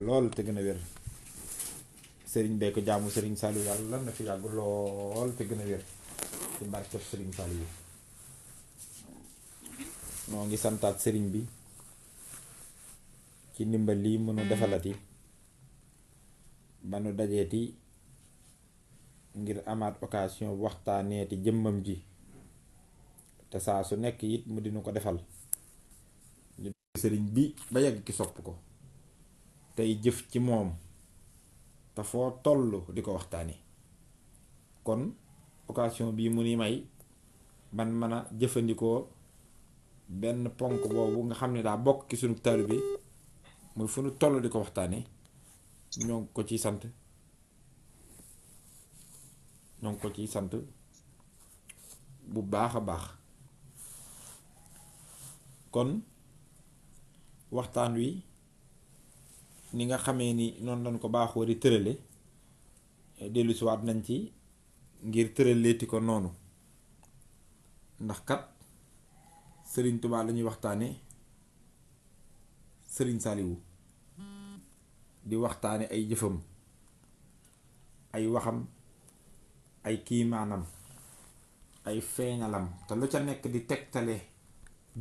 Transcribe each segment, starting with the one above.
lool te gën a wér. sëriñ bee ko jaamu sëriñ Saliou yàlla na fi yàgg lool te gën a wér ci barkeb sëriñ Saliou. noo ngi santaat sëriñ bi ci ndimbal lii mënu defalati ba nu dajeeti ngir amaat occasion waxtaaneeti jëmmam ji te saa su nekk it mu dinu ko defal ñu sëriñ bi ba yàgg ki sopp ko tey jëf ci moom te foo tollu di ko waxtaane kon occasion bii mu ni may ban mën a jëfandikoo benn ponk boobu nga xam ne daa bokk ci sunu taalibe bi muy fu nu toll di ko waxtaane ñoo ngi ko ciy sant bu baax a baax. kon waxtaan wi ni nga xamee ni noonu lañ ko baaxoo di tërale dellusiwaat nañ ci ngir tëraleeti ko noonu ndax kat sëriñ Tuubaa la ñuy waxtaane sëriñ Saliou di waxtaane ay jëfam ay waxam ay kiimaanam ay feeñalam te lu ca nekk di tegtale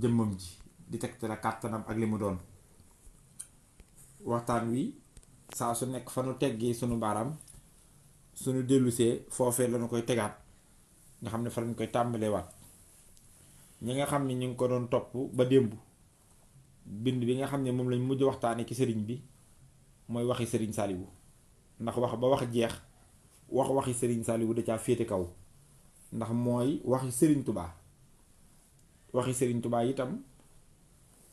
jëmmam ji di tegtale kàttanam ak li mu doon. waxtaan wi saa su nekk fa nu teggee sunu baaraam sunu dellusee foofee lañu koy tegaat nga xam ne fa lañu koy tàmbaleewaat. ñi nga xam ne ñu ngi ko doon topp ba démb bind bi nga xam ne moom lañ mujj waxtaane ci sëriñ bi mooy waxi sëriñ Saliou ndax wax ba wax jeex waxi sëriñ Saliou da caa féete kaw ndax mooy waxi sëriñ Tubaa. waxi sëriñ Tubaa itam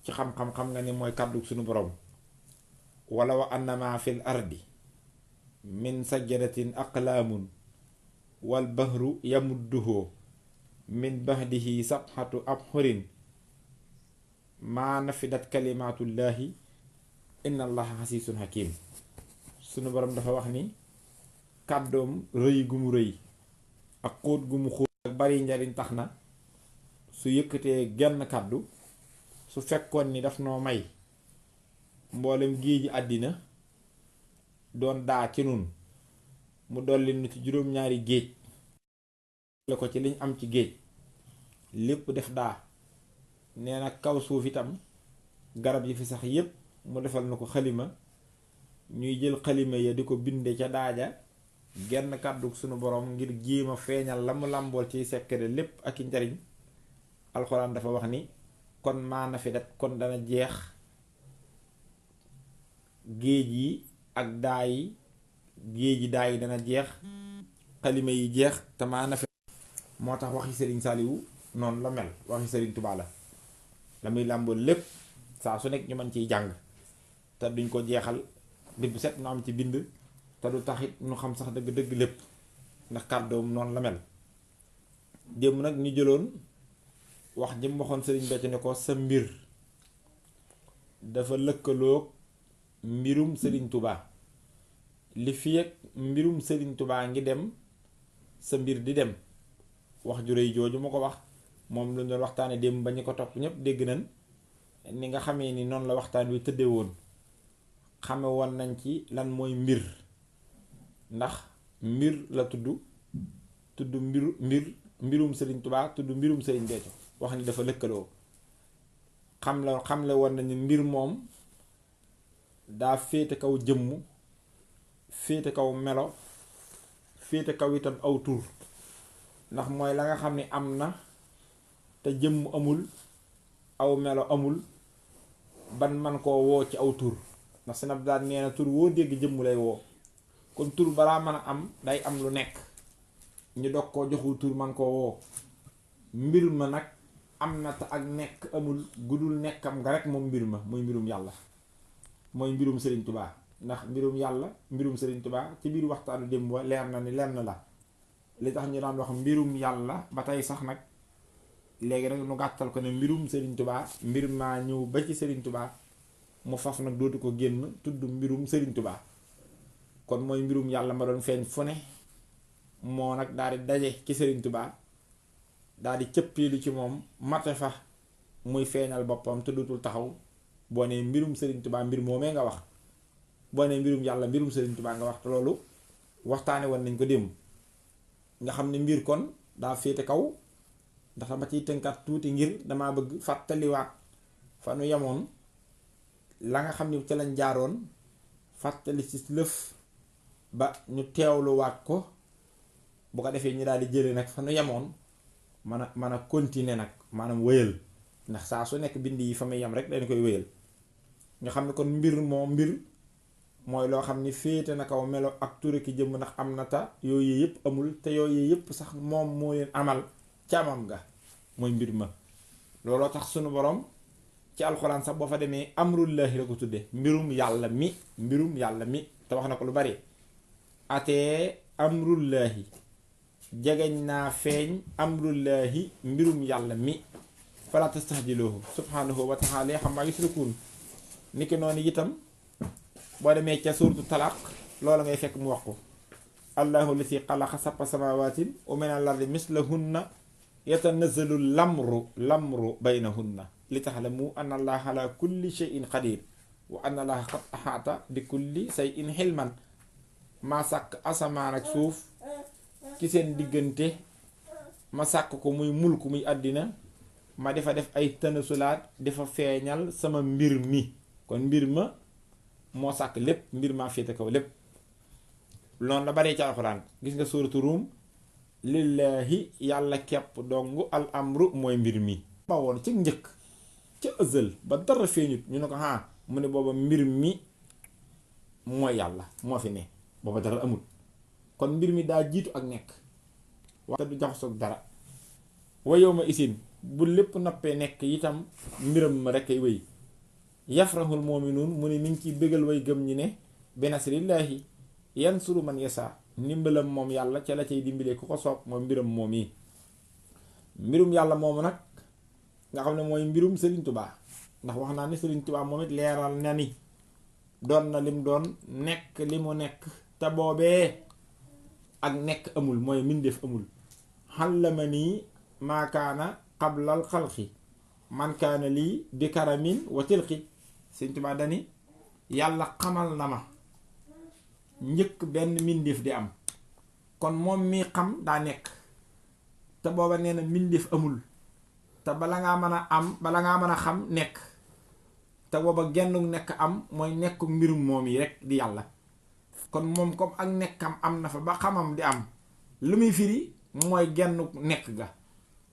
ci xam-xam nga ne mooy kàddu suñu borom wala wa annama fil ardi min sajaratin aqlaamun wal bahru yamudduhu min bahdihi sabhatu abhurin maa nafidat kalimatullahi inna allaha xasiisun hakim. sunu borom dafa wax ni kàddoom rëy gu mu rëy ak xóot gu mu xóot ak bari njariñ tax na su yëkkatee genn kàddu su fekkoon ni daf noo may mboolem géeji àddina doon daa ci nun mu dolli nu ci juróom-ñaari géej la ko ci liñ am ci géej lépp def daa nee na kaw suuf itam garab yi fi sax yépp mu defal na ko xalima ñuy jël xalima ya di ko binde ca daaja genn kàddu sunu borom ngir jéema feeñal la mu làmbool ciy sekkere lépp ak i njariñ. alxuraan dafa wax ni kon maana fi dat kon dana jeex géej yi ak daa yi géej yi daa yi dana jeex xalima yi jeex te maana fi moo tax waxi sëriñ Saliou noonu la mel waxi sëriñ Tubaa la muy làmbool lépp saa su nekk ñu mën ciy jàng te duñ ko jeexal di bu set nu am ci bind te du taxit nu xam sax dëgg-dëgg lépp ndax kàddoom noonu la mel. démb nag ñu jëloon wax jëm waxoon sëriñ Béthio ne ko sa mbir dafa lëkkaloog mbirum sëriñ Tubaa li fi ak mbirum sëriñ Tubaa ngi dem sa mbir di dem wax ju réy jooju ma ko wax moom lu doon waxtaane démb ba ñu ko topp ñépp dégg nañ ni nga xamee ni noonu la waxtaan wi tëdde woon xame woon nañ ci lan mooy mbir ndax mbir la tudd mbirum sëriñ Tubaa tudd mbirum sëriñ Béthio wax ni dafa lëkkaloo xamle woon nañu mbir moom daa féete kaw jëmm féete kaw melo féete kaw itam aw tur ndax mooy la nga xam ni am na te jëmm amul aw melo amul ban man koo woo ci aw tur ndax sinab daan nee na tur woo dégg jëmm lay woo kon tur balaa mën a am day am lu nekk ñu dog koo joxul tur man koo woo mbir ma nag am na te ak nekk amul gudul nekkam nga rek moom mbir ma muy mbirum yàlla mooy mbirum sëriñ Tubaa ndax mbirum yàlla mbirum sëriñ Tubaa ci biir waxtaanu démb wa leer na ni lenn la li tax ñu daan wax mbirum yàlla ba tey sax nag léegi nag nu gàttal ko ne mbirum sëriñ Tubaa mbir maa ñëw ba ci sëriñ Tubaa mu faf nag dootu ko génn tudd mbirum sëriñ Tubaa kon mooy mbirum yàlla ma doon feeñ fu ne moo nag daal di daje ci sëriñ Tubaa daal di cëppeelu ci moom mate fa muy feeñal boppam te dootul taxaw boo nee mbirum sëriñ Tubaa mbir moomee nga wax boo ne mbirum yàlla mbirum Sëriñ Tuubaa nga wax te loolu waxtaane woon nañ ko démb nga xam ne mbir kon daa féete kaw ndax dama ciy tënkat tuuti ngir damaa bëgg fàttaliwaat fa nu yemoon la nga xam ne ca lañ jaaroon fàttali ci lëf ba ñu teewluwaat ko bu ko defee ñu daal di jële nag fa nu yemoon mën a continuer nag maanaam wëyal ndax saa su nekk bind yi fa muy yem rek dañ koy wëyal nga xam ne kon mbir mooy loo xam ni féete na kaw melo ak ture ki jëmm ndax am na ta yooyu yëpp amul te yooyu yëpp sax moom moo leen amal camam ga mooy mbir ma looloo tax sunu borom ci alxuraan sax boo fa demee amrullahi la ko tudde mbirum yàlla mi te wax na ko lu bari atee amrullahi jegeñ naa feeñ amrullahi mbirum yàlla mi fala tastahjiluhu subhanahu wa ta'ala xam maa yusrikun niki noonu itam boo demee ca suuratu talaq loola ngay fekk mu wax ko allahu lasi xalaqa sab'a samawaatin wa min al-ardi mislahunna yatanazzalu lamru baynahunna li ta'lamu anna allaha ala kulli shay'in qadir wa anna allaha qad ahata bi kulli shay'in hilman maa sàkk asamaan ak suuf ci seen diggante ma sàkk ko muy mulk muy àddina ma defa def ay tanasulaat dafa feeñal sama mbir mi kon mbir ma moo sàkk lépp mbir maa féete kaw lépp loolu la baree ci alxuraan gis nga suuratu Ruum lillaahi yàlla kepp dong al amru mooy mbir mi ba woon ci njëkk ca ëzël ba dara feeñut ñu ne ko mu ne booba mbir mi mooy yàlla moo fi ne booba dara amul kon mbir mi daa jiitu ak nekk waxte du jaxasoog dara wa yawma isin bu lépp noppee nekk itam mbiram ma rekk ay wéy yafrahul mu'minuun mu ne mi ngi ciy bégal way gëm ñi ne bi nasrillaahi yansuru man yasa ndimbalam moom yàlla ca la cay dimbalee ku ko soob mooy mbiram moom yi mbirum yàlla moomu nag nga xam ne mooy mbirum Sëriñ Tubaa ndax wax naa ni Sëriñ Tubaa moom it leeral na ni doon na lim doon nekk li mu nekk te boobee ak nekk amul mooy mindeef amul xallama nii maakaana qablal xalqi man kaana lii bi karamin wa tilqi Sëriñ Tubaa dani yàlla xamal na ma njëkk benn mindeef di am kon moom mi xam daa nekk te booba nee na mindeef amul te bala ngaa mën a xam nekk te booba genn nekk am mooy nekku mbirum moom yi rek di yàlla kon moom comme ak nekkam am na fa ba xamam di am lu muy firi mooy genn nekk ga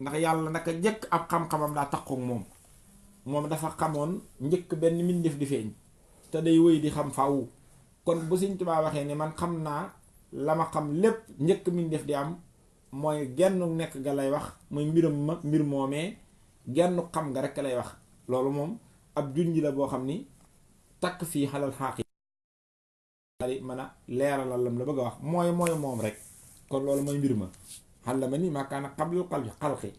ndax yàlla naka jëkk ab xam-xamam daa takkook moom dafa xamoon njëkk benn mbindeef di feeñ te day wëy di xam faaw kon bu Sëriñ Tuubaa waxee ne man xam naa la ma xam lépp njëkk mbindeef di am mooy genn nekk ga lay wax mooy mbir moomee genn xam nga rek lay wax loolu moom ab junj la boo xam ni takk fii xalal xaaqi mën a leeralal lam la bëgg a wax mooy moom rek kon loolu mooy mbir ma xal la ma ni maakaana xablul xalqi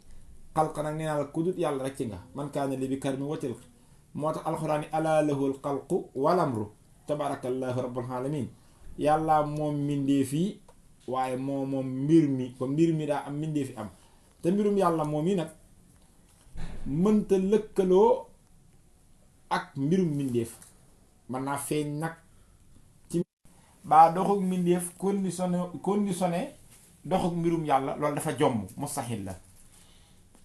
xalq nag nee naa la ku dut yàlla rek ci nga man kaana li bi karmi watil moo tax alxuraan yi alaa lahul xalqu wal amru tabaarakallaahu rabbul alamin yàlla moom mbindeef yi waaye moom mbir mi ko mbir mi daa am mbindeef yi am te mbirum yàlla moom yi nag mënta lëkkaloo ak mbirum mbindeef mën naa feeñ nag ci baa doxuk mbindeef conditionné doxuk mbirum yàlla loolu dafa jomb mustahil la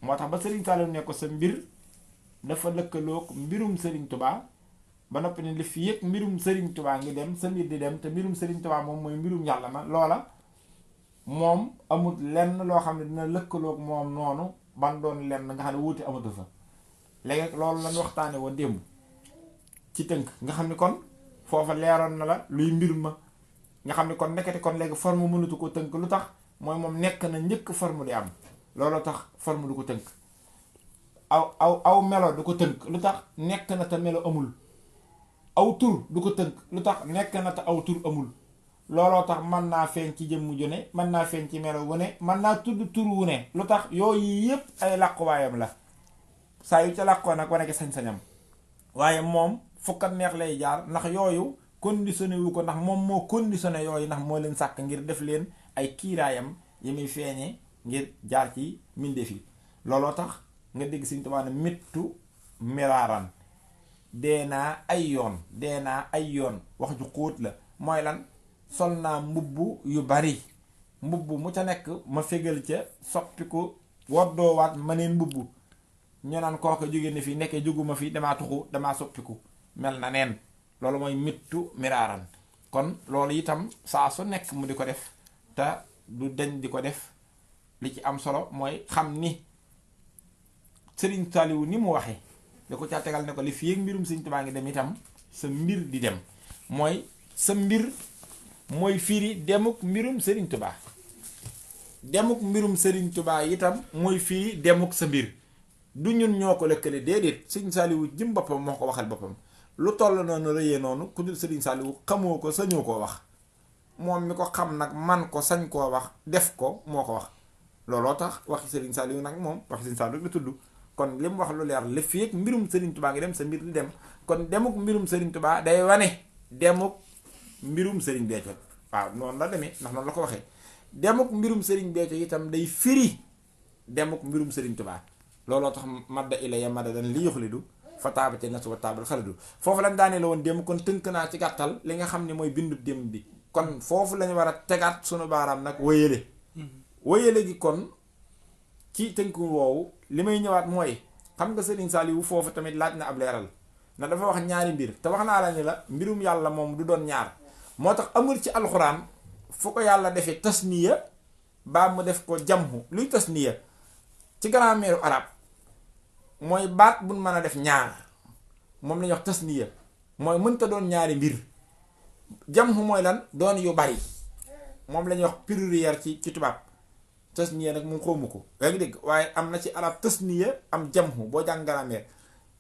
moo tax ba Sëriñ Saliou ne ko sa mbir dafa lëkkaloog mbirum Sëriñ Tubaa ba noppi ne li fi yëpp mbirum Sëriñ Tubaa ngi dem sa mbir di dem te mbirum Sëriñ Tubaa moom mooy mbirum yàlla ma loola moom amul lenn loo xam ne dina lëkkaloog moom noonu ban doon lenn nga xam ne wuute amatu fa léegi loolu lañ waxtaane woon démb ci tënk nga xam ne kon foofa leeroon na la luy mbir ma nga xam ne kon nekkati kon léegi forme mënatu ko tënk lu tax mooy moom nekk na njëkk forme di am looloo tax forme du ko tënk aw melo du ko tënk lu tax nekk na te melo amul aw tur du ko tënk lu tax nekk na te aw tur amul looloo tax mën naa feeñ ci jëmm ju ne mën naa feeñ ci melo wu ne mën naa tudd tur wu ne lu tax yooyu yëpp ay làquwaayam la saa yu ca làqoo nag wane ki sañ-sañam waaye moom fukkat neex lay jaar ndax yooyu conditionné wu ko ndax moom moo conditionné yooyu ndax moo leen sàkk ngir def leen ay kiiraayam yi muy feeñee ngir jaar ci mbindeef yi looloo tax nga dégg Sëriñ Tuubaa ne mittu miraaran dee naa ay yoon wax ju xóot la mooy lan sol naa mbubb yu bari mbubb mu ca nekk ma fégal ca soppiku woddoowaat ma neen mbubb ñu naan kooka jóge ne fi nekkee jóguma fi damaa tuxu damaa soppiku mel na neen loolu mooy mittu miraaran kon loolu itam saa su nekk mu di ko def te du deñ di ko def li ci am solo mooy xam ni Sëriñ Saaliwu ni mu waxee da ko caa tegal ne ko li fi yéeg mbirum Sëriñ Tuubaa ngi dem itam sa mbir di dem mooy sa mbir mooy firi demuk mbirum Sëriñ Tuubaa demuk mbirum Sëriñ Tuubaa itam mooy firi demuk sa mbir du ñun ñoo ko lëkkale déedéet Sëriñ Saaliwu jëm boppam moo ko waxal boppam lu toll noonu rëyee noonu ku dul Sëriñ Saaliwu xamoo ko sañoo koo wax moom mi ko xam nag man ko sañ koo wax def ko moo ko wax looloo tax waxi Sëriñ Saaliwu nag moom waxi Sëriñ Saaliwu la tudd kon li mu wax lu leer la fi ak mbirum Sëriñ Tuubaa ngi dem sa mbir di dem kon demuk mbirum Sëriñ Tuubaa day wane demuk mbirum Sëriñ Béthio waaw noonu la demee ndax noonu la ko waxee demuk mbirum Sëriñ Béthio itam day firi demuk mbirum Sëriñ Tuubaa looloo tax madda ilaya madadan li yuxlidu fa taabate nga suba taabal xalidu foofu lañ daanee la woon démb kon tënk naa ci gàttal li nga xam ne mooy bindub démb bi kon foofu lañu war a tegaat sunu baaraam nag wéyale gi kon ci tënku woowu li may ñëwaat mooy xam nga Sëriñ Saaliwu foofu tamit laaj na ab leeral na dafa wax ñaari mbir te wax naa la ni la mbirum yàlla moom du doon ñaar moo tax amul ci alxuraan fu ko yàlla defee tasniya baa mu def ko jamhu luy tasniya ci grammaire arab mooy baat buñ mën a def ñaar moom la ñuy wax tasniya mooy mënta doon ñaari mbir jamhu mooy lan doon yu bari moom la ñuy wax pluriel ci tubaab tasniya nag moom xawma ko yaa ngi dégg waaye am na ci arab tasniya am jamhu boo jàng grammaire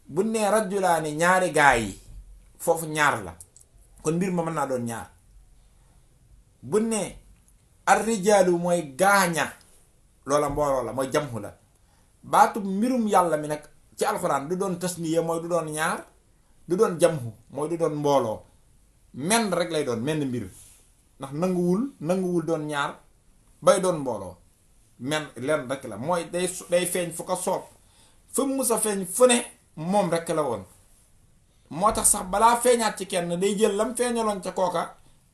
bu nee rajulaani ñaari gaa yi foofu ñaar la kon mbir ma mën naa doon ñaar bu nee ar-rijaalu mooy gaaña loola mbooloo la mooy jamhu la baatu mbirum yàlla mi nag ci alxuraan du doon tasniya mooy du doon ñaar du doon jamhu mooy du doon mbooloo menn rek lay doon menn mbir ndax nanguwul doon ñaar bay doon mbooloo men leen rek la mooy day feeñ fu ko soob fu mu sa feeñ fu ne moom rek la woon moo tax sax balaa feeñaat ci kenn day jël lam feeñaloon ca kooka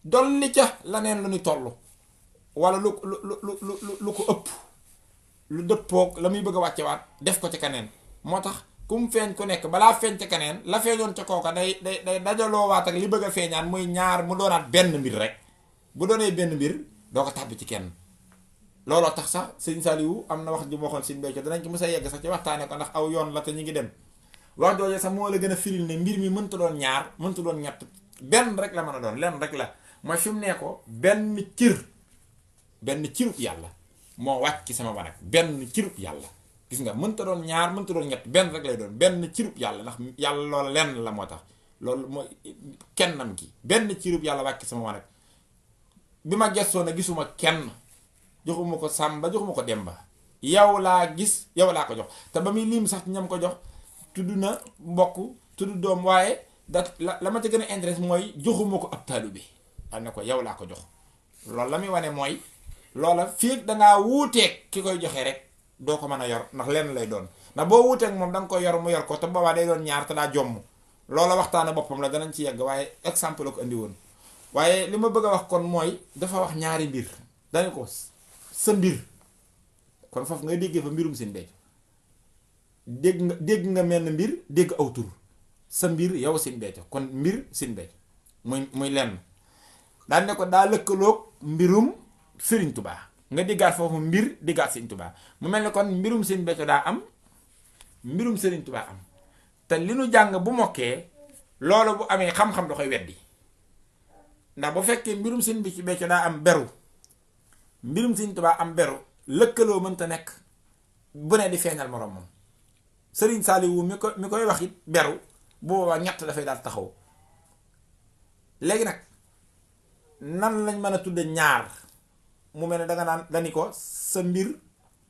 dolli ca laneen lu ñu toll wala lu ko ëpp lu dëppoog la muy bëgg a wàcce waat def ko ci keneen moo tax ku mu feeñ ku nekk balaa feeñ ca keneen la feeñoon ca kooka day dajaloo waat ak li bëgg a feeñaat muy ñaar mu doonaat benn mbir rek bu doonee benn mbir doo ko tàbbi ci kenn looloo tax sax Sëriñ Saaliwu am na wax ji waxoon Sëriñ Béthio danañ ci mës a yegg sax ci waxtaane ko ndax aw yoon la te ñu ngi dem wax jooje sax moo la gën a firil ne mbir mi mënta doon ñaar mënta doon ñett benn rek la mën a doon lenn rek la mooy fi mu ne ko benn cirub yàlla moo wàcc ci sama wanag benn cirub yàlla gis nga mënta doon ñaar mënta doon ñett benn rek lay doon benn cirub yàlla ndax yàlla loolu lenn la moo tax loolu mooy kennam gi benn cirub yàlla wàcc sama wanag bi ma gestoo na gisuma kenn joxuma ko Sàmba joxuma ko Demba yow laa gis yow laa ko jox te ba muy lim sax ñam ko jox tudd na mbokk tudd doom waaye la ma ca gën a intéressé mooy joxuma ko ab taalibe bi am na ko yow laa ko jox loolu la muy wane mooy loola fii dangaa wuuteeg ki koy joxe rek doo ko mën a yor ndax lenn lay doon ndax boo wuuteeg moom da nga koy yor mu yor ko te boobaa day doon ñaar te daa jomm loola waxtaane boppam la danañ ci yegg waaye exemple la ko andi woon waaye li ma bëgg a wax kon mooy dafa wax ñaari mbir dañu ko sa mbir kon foofu ngay déggee fa mbirum Sëriñ Béthio dégg nga mel na mbir dégg aw tur sa mbir yow Sëriñ Béthio kon mbir Sëriñ Béthio muy lenn daan ne ko daa lëkkaloog mbirum Sëriñ Tubaa nga diggaat foofu mbir diggaat Sëriñ Tubaa mu mel ne kon mbirum Sëriñ Béthio daa am mbirum Sëriñ Tubaa am te li nu jàng bu mokkee loolu bu amee xam-xam da koy weddi ndax bu fekkee mbirum Sëriñ Béthio daa am beru mbirum Sëriñ Tubaa am beru lëkkaloo mënta nekk bu ne di feeñal moroomam Sëriñ Saaliwu mi koy wax it beru bu boobaa ñett dafay daal taxaw léegi nag nan lañ mën a tudde ñaar mu mel ne danga naan dani ko sa mbir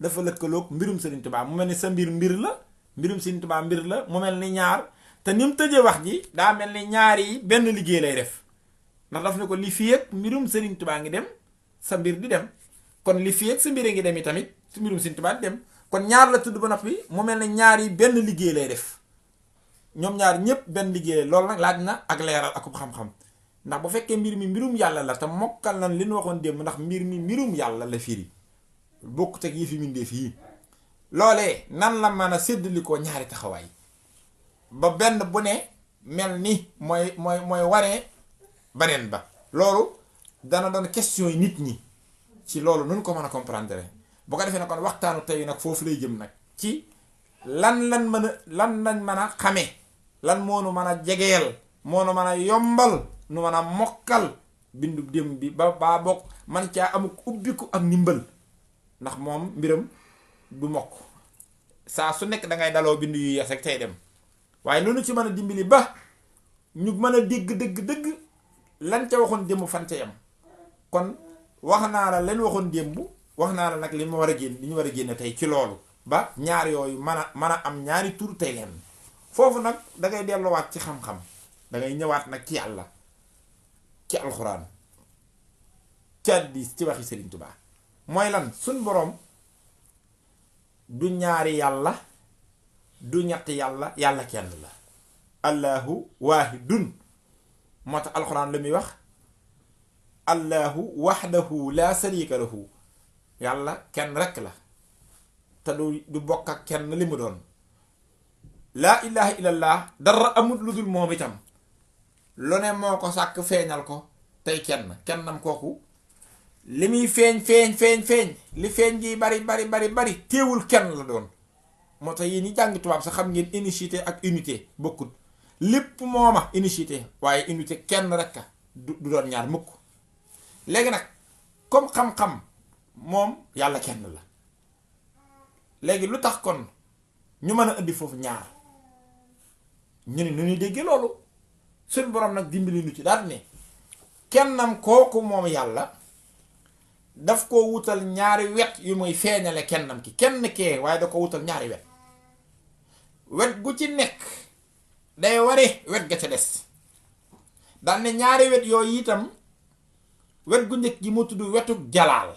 dafa lëkkaloog mbirum Sëriñ Tubaa mu mel ni sa mbir la mbirum Sëriñ Tubaa mbir la mu mel ni ñaar te ni mu tëjee wax ji daa mel ni ñaar yi benn liggéey lay def ndax daf ne ko li fi ak mbirum Sëriñ Tubaa ngi dem sa mbir di dem kon li fi ak sa mbir ngi dem yi tamit su mbirum Sëriñ Tubaa di dem kon ñaar la tudd ba noppi mu mel ne ñaar yi benn liggéey lay def ñoom ñaar ñëpp benn liggéey loolu nag laaj na ak leeral akub xam-xam ndax bu fekkee mbir mi mbirum yàlla la te mokkal nañ li ñu waxoon démb ndax mbir mi mbirum yàlla la firi bokkut ak yi fi mbindeef yi loolee nan la mën a séddali ko ñaari taxawaay ba benn bu ne mel ni mooy waree beneen ba loolu dana doon question yi nit ñi ci loolu nun ko mën a comprendre bu ko defee ne kon waxtaanu tey nag foofu lay jëm nag ci lan lañ mën a xamee lan moo nu mën a jegeel moo nu mën a yombal nu mën a mokkal bindu démb bi ba baa bokk man caa amuk ubbiku ak ndimbal ndax moom mbiram du mokk saa su nekk dangay daloo bind yu yees rek tey dem waaye noonu ci mën a dimbali ba ñu mën a dégg dëgg lan ca waxoon démb fan ca yam kon wax naa la leen waxoon démb wax naa la nag li ma war a génn li ñu war a génne tey ci loolu ba ñaar yooyu mën a am ñaari tur tey leen foofu nag dangay delluwaat ci xam-xam dangay ñëwaat nag ci yàlla ci alxuraan ci hadiis ci waxi Sëriñ Tuubaa mooy lan suñ boroom du ñaari yàlla du ñetti yàlla yàlla kenn la allahu waahidun moo tax alxuraan la muy wax allahu wahdahu la sharika lahu yàlla kenn rekk la te du bokk ak kenn li mu doon laa ilaha illallah dara amut lu dul moom itam lu ne moo ko sàkk feeñal ko tey kennam kooku li muy feeñ li feeñ gi bari téewul kenn la doon moo tax yéen ñi jàng tubaab sax xam ngeen unicité ak unité bokkut lépp mooma unicité waaye unité kenn rekk du doon ñaar mukk léegi nag comme xam-xam moom yàlla kenn la léegi lu tax kon ñu mën a indi foofu ñaar ñu ne nu ñuy déggee loolu suñ borom nag dimbali nu ci daal ne kennam kooku moom yàlla daf ko wutal ñaari wet yu muy feeñale kennam ki kenn kee waaye da ko wutal ñaari wet gu ci nekk day ware wet ga ca des daal ne ñaari wet yooyu itam wet gu njëkk gi mu tudd wetuk jalaal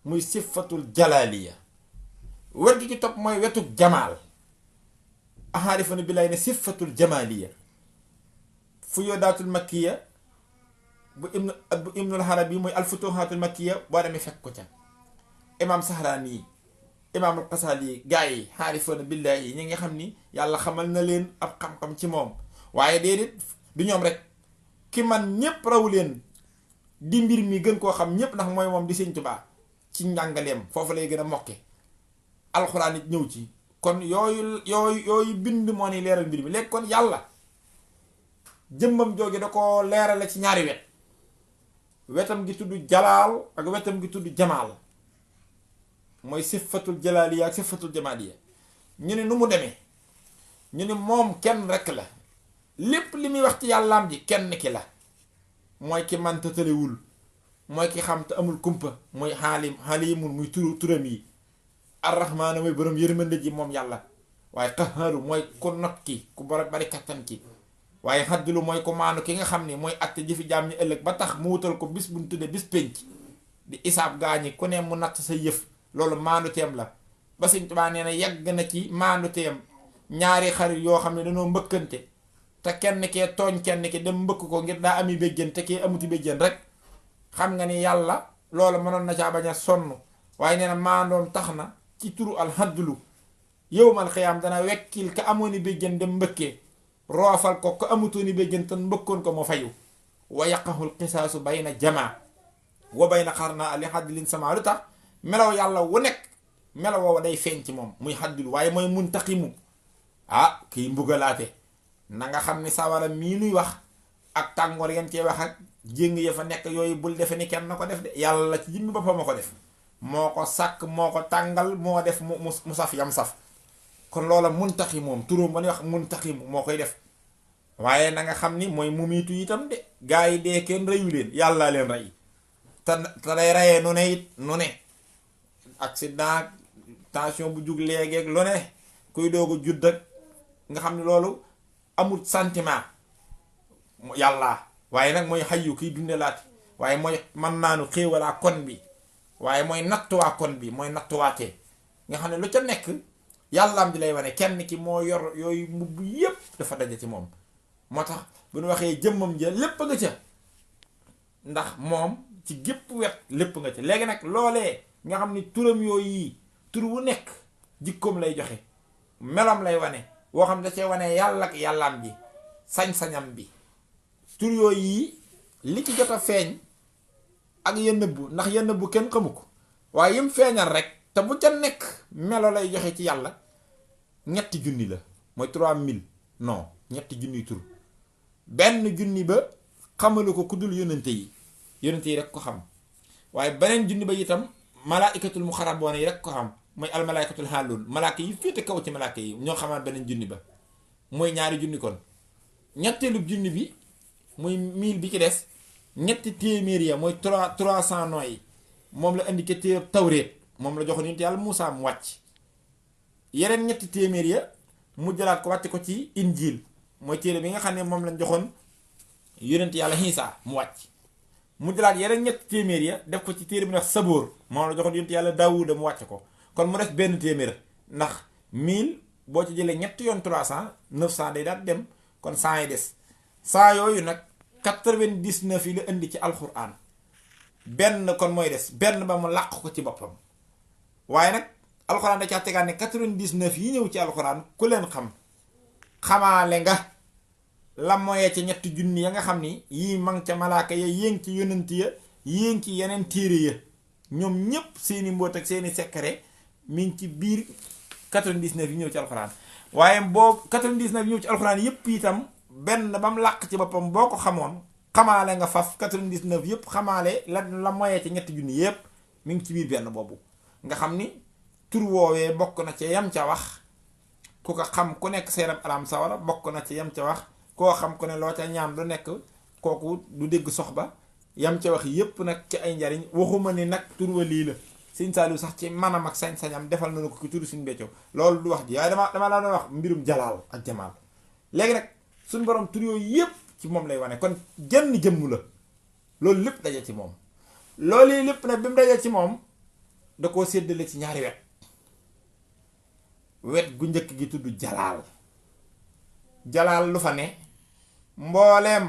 muy sifatul jalaaliya wet gi ci topp mooy wetuk jamaal ahaarifana billaay ne sifatul jamaaliya fu yoodaatul makkiya bu ibnul arabi mooy alfutuhaatul makkiya boo demee fekk ko ca imaam Sahraani yi imaamul Qasaali yi gaa yi ahaarifana billaay yi ñi nga xam ni yàlla xamal na leen ab xam-xam ci moom waaye déedéet du ñoom rek ki man ñépp raw leen di mbir mi gën koo xam ñépp ndax mooy moom di Sëñ Tuubaa ci njàngaleem foofu lay gën a mokke alxuraan it ñëw ci kon yooyu bind moo ni leeral mbir mi léegi kon yàlla jëmmam jooju da ko leerale ci ñaari wetam gi tudd jalaal ak wetam gi tudd jamaal mooy sifatul jalaaliya ak sifatul jamaaliya ñu ne nu mu demee ñu ne moom kenn rekk la lépp li muy wax ci yàllaam ji kenn ki la mooy ki man te tëlewul mooy ki xam te amul kumpa muy xaalimun muy turam yi arrahmaana mooy borom yërmande ji moom yàlla waaye qahaaru mooy ku not ki ku bari kattan ki waaye xaddilu mooy ko maanu ki nga xam ni mooy atte jëfi jaam ñi ëllëg ba tax mu wutal ko bis buñ tudde bis pénc di isaab gaañi ku ne mu natt sa yëf loolu maandu teem la ba Sëñ Tuubaa nee na yegg na ci maandu teem ñaari xarit yoo xam ne dañoo mbëkkante te kenn kee tooñ kenn ki dem mbëkk ko ngir daa ami béjjën te kee amuti béjjën rek xam nga ni yàlla loolu mënoon na caa bañ a sonn waaye nee na maandoom tax na ci turu alxadlu yowmal xiyaam dana wekkil ka amooni béjjën dem mbëkkee roofal ko amutooni béjjën te mbëkkoon ko mu fayu wa yaqahul qisaasu bayna jamaa wa bayna xarna li xaddilin sama lu tax melaw yàlla wu nekk melaw woowa day feeñ ci moom muy xaddul waaye mooy muntaqimu kiy mbugalaate na nga xam ni sawara mii nuy wax ak tàngoor yan cee wax ak jéng ya fa nekk yooyu bul defe ni kenn na ko def de yàlla ci jimmi boppam moo ko def moo ko sàkk moo ko tàngal moo def mu saf yam saf kon loola muntaxi moom turóom ba ñuy wax muntaxi moo koy def waaye na nga xam ni mooy mumiitu itam de gaa yi dee kenn reyu leen yàlla leen rey te day reyee nu ne it nu ne accident tension bu jug léegi lu ne kuy doogu judd ak nga xam ne loolu amul sentiment yàlla waaye nag mooy xayu kiy dunde laati waaye mooy man naanu xéewalaa kon bi waaye mooy nattuwaa kon bi mooy nattuwaatee nga xam ne lu ca nekk yàllaam di lay wane kenn ki moo yor yooyu mbubb yépp dafa daje ci moom. moo tax bu ñu waxee jëmmam ja lépp nga ca ndax moom ci gépp wet lépp nga ca. léegi nag loolee nga xam ni turam yooyu yi tur wu nekk jikkoom lay joxe melam lay wane woo xam da cee wane yàlla ak yàllaam ji sañ-sañam bi. tur yooyu yi li ci jot a feeñ ak ya nëbbu ndax ya nëbbu kenn xamu ko waaye yim feeñal rek te bu ca nekk melo lay joxe ci yàlla ñetti junni la mooy 3000 non ñetti junniy tur. benn junni ba xamalu ko ku dul yonente yi rek ko xam waaye beneen junni ba itam malaikatul muxaraboona yi rek ko xam mooy almalaikatul xaalun malaaka yi féete kaw ci malaaka yi ñoo xamal beneen junni ba mooy ñaari junni kon. ñetteelu junni bi muy 1000 bi ci des ñetti téeméer ya mooy 300 noy yi moom la indi ke téere tawreet moom la joxoon yonent yàlla Muusaa mu wàcc. yeneen ñetti téeméer ya mu jëlaat ko wàcc ko ci injil mooy téere bi nga xam ne moom lañ joxoon yonent yàlla Iisaa mu wàcc. mu jëlaat yeneen ñetti téeméer ya def ko ci téere bi ndax sabóor moom la joxoon yonent yàlla Daawuda mu wàcc ko kon mu def benn téeméer ndax 1000 boo ci jëlee ñetti yoon 300 900 day daal dem kon 100 yi des 100 yooyu nag 99 yi la indi ci alxuraan benn kon mooy des benn ba mu làq ko ci boppam. waaye nag alxuraan da caa tegaat ne 99 yi ñëw ci alxuraan ku leen xam xamaale nga la moye ca ñetti junni ya nga xam ni yii mang ca malaaka ya yéeng ci yonent ya yéeng ci yeneen téere ya ñoom ñépp seeni mbóot ak seeni secret mi ngi ci biir 99 yi ñëw ci alxuraan. waaye boobu 99 yi ñëw ci alxuraan yépp itam benn ba mu làq ci boppam boo ko xamoon xamaale nga faf 99 yépp xamaale la moye ca ñetti junni yépp mi ngi ci biir benn boobu nga xam ni tur woowee bokk na ca yam ca wax ku ko xam ku nekk seeram alam sawara bokk na ca yam ca wax koo xam ku ne loo ca ñaan lu nekk kooku du dégg soxba yam ca wax yépp nag ci ay njariñ waxuma ni nag tur wa lii la Sëñ Saaliw sax ci manam ak sañ-sañam defal nañu ko ki turu Sëñ Béthio loolu du wax ji waaye dama la doon wax mbirum jalaal ak jamaal. léegi nag suñ borom tur yooyu yépp ci moom lay wane kon jënn jëmmu la loolu lépp daje ci moom. loolu lépp nag bi mu daje ci moom da koo séddale ci ñaari wet gu njëkk gi tudd jalaal lu fa ne mbooleem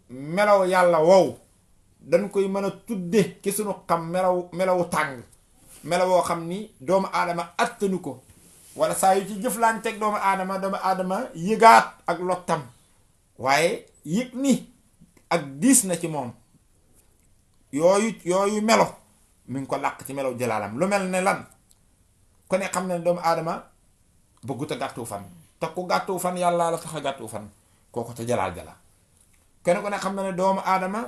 melaw yàlla wow dañ koy mën a tudde ki sunu xam melawu tàng melawoo xam ni doomu aadama attanu ko wala saa yu ci jëflanteeg doomu aadama yëgaat ak lottam waaye yëg ni ak diis na ci moom yooyu melo mi ngi ko làq ci melaw jalaalam lu mel ne lan ku ne xam ne doomu aadama bëggut a gàttu fan te ku gàttu fan yàlla la tax a gàttu fan kooku te jalaal jala kenn ku ne xam na ne doomu aadama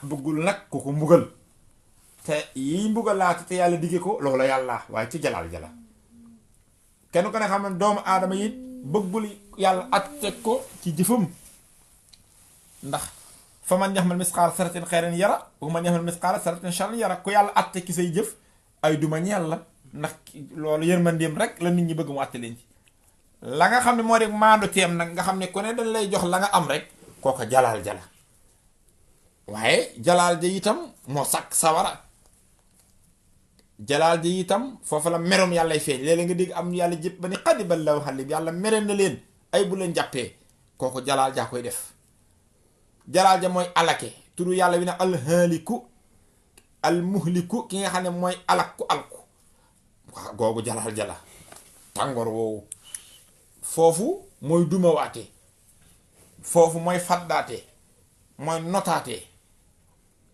bëggul nag ku ko mbugal te yiy mbugal laati te yàlla digge ko loola yàlla waaye ci jalaal jala kenn ku ne xam ne doomu aadama it bëggul yàlla atte ko ci jëfam ndax fa man yaxmal misqaala saratin xayran yara wa man yaxmal misqaala saratin sharran yara ku yàlla atte ki say jëf ay duma ñeel la ndax loolu yërmandeem rek la nit ñi bëgg mu àtte leen ci la nga xam ne moo de maandu teem nag nga xam ne ku ne dañ lay jox la nga am rek kooka jalaal jala waaye jalaal ja itam moo sàkk sawara jalaal ja itam foofu la merom yàllay feeñ léeg-léeg nga dégg am yàlla jëpp ba ni xadiballaahu xalib yàlla mere na leen ay bu leen jàppee kooku jalaal jaa koy def jalaal ja mooy alake turu yàlla wi ne alhaaliku almuhliku ki nga xam ne mooy alakku alku waaw googu jalaal jala tàngoor woowu foofu mooy dumawaate foofu mooy faddaate mooy notaate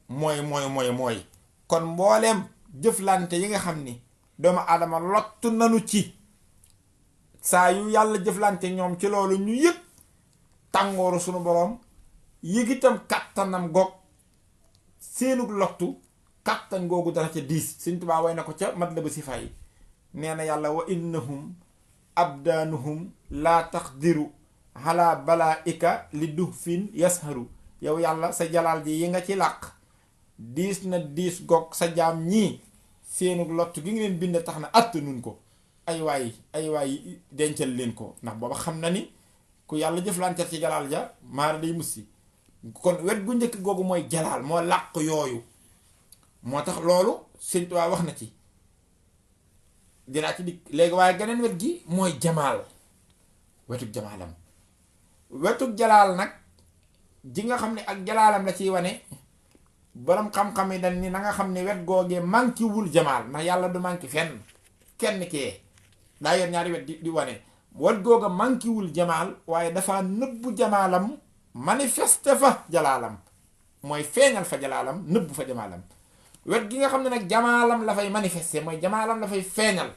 mooy kon mbooleem jëflante yi nga xam ni doomu aadama lottu nanu ci saa yu yàlla jëflante ñoom ci loolu ñu yëg tàngooru sunu boroom yëg itam kàttanam goog seenug lottu kàttan googu dana ca diis Sëñ Tuubaa way na ko ca mat la ba si fay nee na yàlla wa innahum abdaanuhum laa taqdiru ala balaaika li duhfin yasharu yow yàlla sa jalaal ji yi nga ci làq diis na diis goog sa jaam ñii seenu lottu gi nga leen bind tax na att nun ko ay waay dencal leen ko ndax booba xam na ni ku yàlla jëflanteer ci jalaal ja maara day mussi kon wet gu njëkk googu mooy jalaal moo làq yooyu moo tax loolu Sëñ Tuubaa wax na ci dinaa ci dikk léegi. waaye geneen wet gi mooy jamaal, wetug jamaalam. wetug jalaal nag ji nga xam ne ak jalaalam la ciy wane, borom xam-xam yi dañ ni na nga xam ne wet googee manqué wul jamaal, ndax yàlla du manqué fenn. kenn kee daa yor ñaari wet di wane, wet googa manqué wul jamaal waaye dafa nëbbu jamaalam, manifesté fa jalaalam, mooy feeñal fa jalaalam, nëbbu fa jamaalam. wet gi nga xam ne nag jamaalam la fay manifesté, mooy jamaalam la fay feeñal,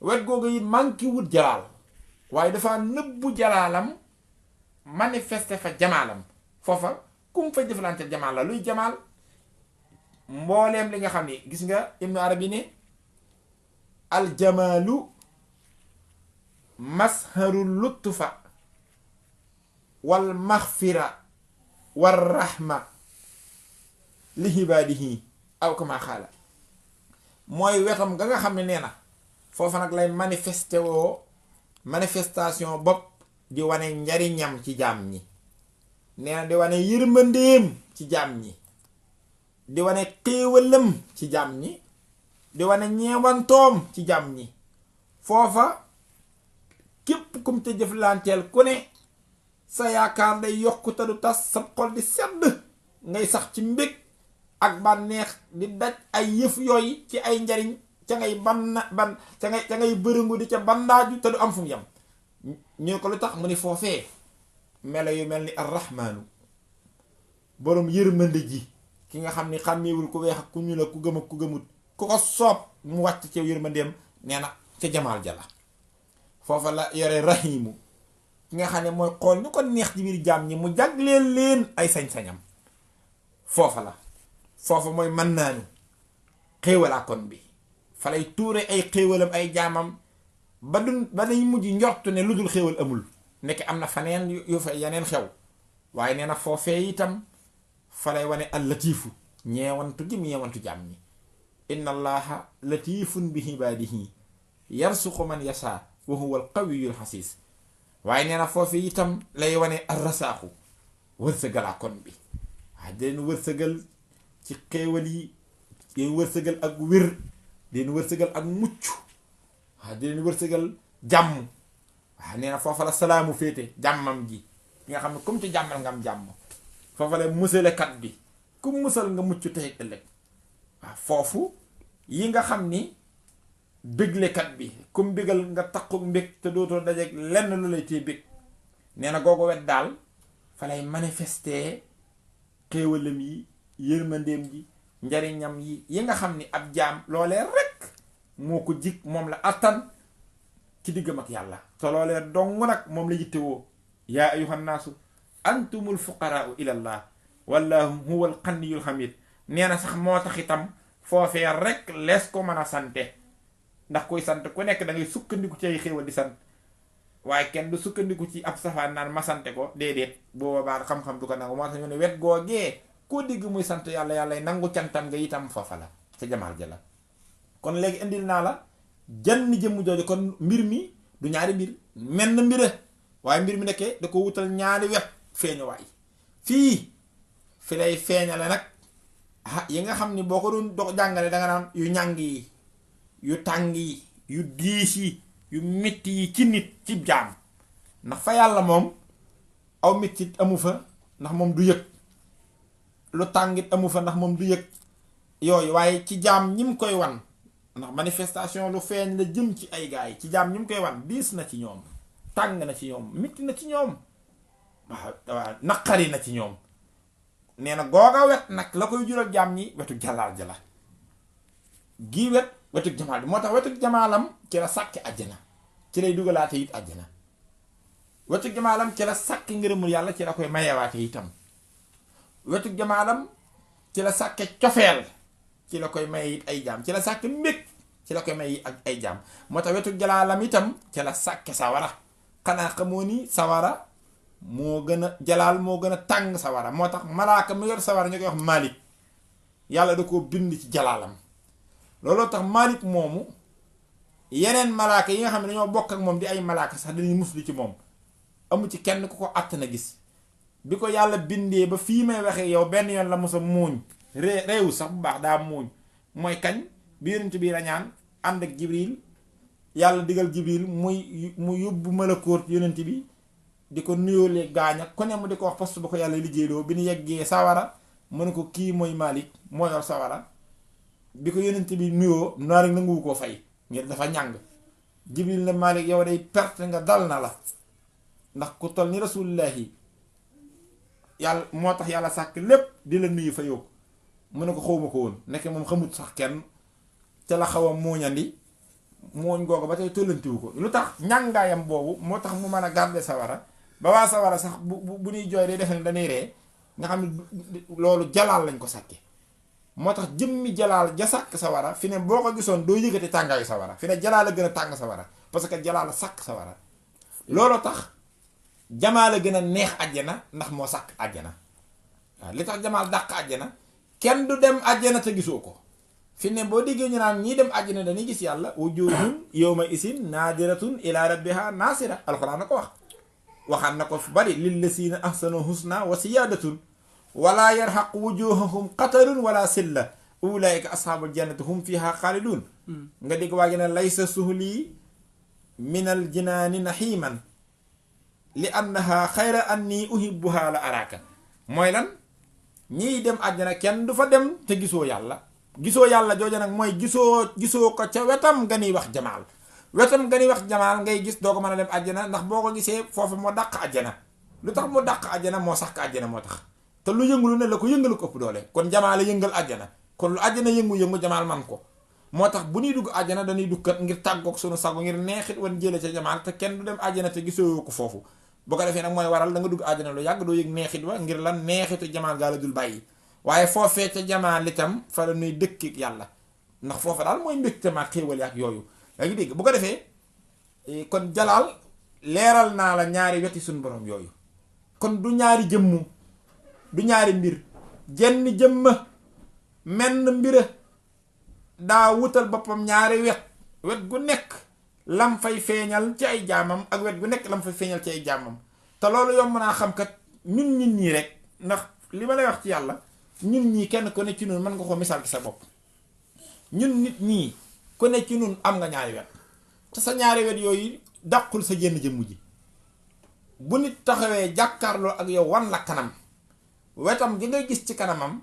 wet googa yi manqué wul jalaal waaye dafa nëbbu jalaalam, manifesté fa jamaalam. foofa kum fa jëflante jamaal la. luy jamaal? mbooleem li nga xam ni gis nga Ibnu Arabi ne aljamaalu masharu lutfa wal maxfira war rahma li hibaadihi aw kama xaala. mooy wetam nga xam ne nee na foofa nag lay manifesté woo manifestation bopp di wane njariñam ci jaam ñi, nee na di wane yërmandeem ci jaam ñi, di wane xéewalam ci jaam ñi, di wane ñeewantoom ci jaam ñi. foofa képp kum te jëflanteel ku ne sa yaakaar day yokku te du tas, sa xol di sedd, ngay sax ci mbég ak bànneex di daj ay yëf yooyu ci ay njariñ, ca ngay ca ngay bërëngu di ca bandaaju te du am fu mu yem. ñu ko lu tax mu ni foofee melo yu mel ni arrahmaanu, boroom yërmande ji, ki nga xam ni xàmmeewul ku weex ak ku ñuul ak ku gëm ak ku gëmut, ku ko soob mu wàcc ci yërmandeem, nee na ca jamaal jala. foofa la yore rahimu, ki nga xam ne mooy xool ñu ko neex ci biir jaam ñi mu jagleel leen ay sañ-sañam. foofa la, foofa mooy mën naanu xéewalaa kon bi, fa lay tuure ay xéewalam ay jaamam ba dañ mujj njortu ne lu dul xéewal amul, nekk am na faneen yu fa yeneen xew. waaye nee na foofee itam fa lay wane al latiifu, ñeewantu gi mu ñeewantu jaam ñi. inna allaha latifun bi ibaadihi yarsuqu man yasha wa huwa al qawiyul xasiis. waaye nee na foofee itam lay wane ar rasaaxu, wërsëgalaa kon bi. waaye di leen wërsëgal ci xéewal yi, di leen wërsëgal ak wér, di leen wërsëgal ak mucc, waaw di leen wërsëgal jàmm. waaw nee na foofa la salaamu féete, jàmmam ji ki nga xam ne comme ci jàmmal nga am jàmm. foofa la musalekat bi, ku musal nga mucc tey ëllëg. waaw foofu yi nga xam ni béglekat bi, kum bégal nga takku mbég te dootoo dajeeg lenn lu lay tee bég. nee na googu wet daal fa lay manifester xéewalam yi, yërmandeem ji, njariñam yi nga xam ni ab jaam loolee rek moo ko jig, moom la attan ci diggam ak yàlla, te loolee dong nag moom la yittewoo. yaa ayyuhan naasu antumul fuqaraau ilallah wallahu huwal xaniyul xamid. nee na sax moo tax itam foofee rek lees ko mën a sante, ndax kuy sant ku nekk da ngay sukkandiku ci ay xéewal di sant, waaye kenn du sukkandiku ci ab safaan naan ma sante ko, déedéet. boobaa xam-xam du ko nangu. moo tax ñu ne wet googee koo dégg muy sant yàlla, yàlla nangu cantam nga itam foofa la ca jamaal ja la. kon léegi indil naa la jann jëmm jooju. kon mbir mi du ñaari mbir, menn mbir, waaye mbir mi nekkee da ko wutal ñaari wet feeñuwaay. fii fi lay feeñale nag yi nga xam ni boo ko doon dox jàngale danga naan yu ñàng yi, yu tàng yi, yu diis yi, yu metti yi ci nit, ci jaam. ndax fa yàlla moom aw metti amu fa, ndax moom du yëg. lu tàngit amu fa, ndax moom du yëg yooyu. waaye ci jaam ñi mu koy wan, ndax manifestation lu feeñ la jëm ci ay gaay, ci jaam ñi mu koy wan diis na ci ñoom, tàng na ci ñoom, metti na ci ñoom, waaw naqari na ci ñoom. nee na googa wet nag la koy jural jaam ñi wetu jalaal jala gii wet wetu jamaal bi. moo tax wetu jamaalam ci la sàkki àjjana, ci lay dugalaate it àjjana. wetu jamaalam ci la sàkki ngërëmul yàlla, ci la koy mayewaate itam. wetu jamaalam ci la sàkke cofeel, ci la koy maye it ay jaam. ci la sàkke mbég, ci la koy maye ak ay jaam. moo tax wetu jalaalam itam ci la sàkke sawara. xanaa xamoo ni sawara moo gën a jalaal moo gën a tàng sawara. moo tax malaaka mu yor sawara ñu koy wax Malik, yàlla da koo bind ci jalaalam. looloo tax Malik moomu yeneen malaaka yi nga xam ne dañoo bokk ak moom di ay malaaka sax dañuy muslu ci moom, amu ci kenn ku ko àtt na gis. bi ko yàlla bindee ba fii may waxee yow benn yoon la mos a muuñ, réewu sax bu baax daa muuñ. mooy kañ bi yonent bi rañaan ànd ak Jibril yàlla digal jibril mu yóbbu malakoot yonent bi di ko nuyoolee gaaña ku ne mu di ko wax poste ba ko yàlla liggéeyloo bi ñu yeggee sawara mu ne ko kii mooy Malik moo yor sawara bi ko yonent bi nuyoo naa rek nanguwu koo fay ngir dafa ñàng. jibril ne Malik yow day perte nga dal na la ndax ku toll ni rasulullahi yàlla moo tax yàlla sàkk lépp di la nuyu fa yow mu ne ko xawma ko woon nekk moom xamut sax kenn ca la xaw a mooñandi mooñ googu ba tey tollantiwu ko lu tax ñàngaayam boobu moo tax mu mën a garder sawara ba waa sawara sax bu ñuy jooy day defe ne dañuy ree nga xam ne loolu jalaal lañ ko sàkke moo tax jëmmi jalaal ja sàkk sawara fi ne boo ko gisoon doo yëgati tàngaayu sawara fi ne jalaal a gën a tàng sawara parce que jalaal a sàkk sawara looloo tax jamaal a gën a neex àjjana ndax moo sàkk àjjana waaw li tax jamaal dàq àjjana kenn du dem àjjana te gisoo ko fi ne boo déggee ñu naan ñii dem àjjana dañuy gis yàlla wujuhun yawma isin naadiratun ila rabbiha naasira alxuraan na ko waxaan na ko fu bari lillazina ahsanu husna wa siyaadatun wala yarhaqu wujuhahum qatarun wala silla ulaika ashabul jannati hum fiha xaalidun nga dégg waa gi ne laysa suhli minal jinaani naxiiman li annaha xayra anni uhibbuha la araka mooy lan ñiy dem àjjana kenn du fa dem te gisoo yàlla jooja nag mooy gisoo ko ca wetam nga niy wax jamaal wetam nga niy wax jamaal ngay gis doo ko mën a dem àjjana ndax boo ko gisee foofu moo dàq àjjana lu tax mu dàq àjjana moo sax ka àjjana moo tax te lu yëngu lu ne la ko yëngalu ko ëpp doole kon jamaal a yëngal àjjana kon lu àjjana yëngu jamaal man ko moo tax bu ñuy dugg àjjana dañuy dugkat ngir tàggoog sunu sago ngir neexit wan jële ca jamaal te kenn du dem àjjana te gisoo ko foofu boo ko defee nag mooy waral da nga dugg àjjana lu yàgg doo yëg neexit wa ngir lan neexitu jamaal gaa la dul bàyyi waaye foofee ca jamaal itam fa la nuy dëkk yàlla ndax foofa daal mooy mbégte ma xéewal ak yooyu yaa ngi dégg bu ko defee kon jalaal leeral naa la ñaari weti suñu borom yooyu kon du ñaari jëmmu du ñaari mbir jenn jëmma menn mbira daa wutal boppam ñaari wet gu nekk lam fay feeñal ci ay jaamam ak wet gu nekk lam fay feeñal ci ay jaamam te loolu yomb naa xam kat ñun nit ñi rek ndax li ma lay wax ci yàlla ñun ñii kenn ku ne ci ñun mën nga ko misaal ci sa bopp ñun nit ñii ku ne ci ñun am nga ñaari wet te sa ñaari wet yooyu dàqul sa jenn jëmm ji bu nit taxawee jàkkaarloo ak yow wan la kanam wetam gi ngay gis ci kanamam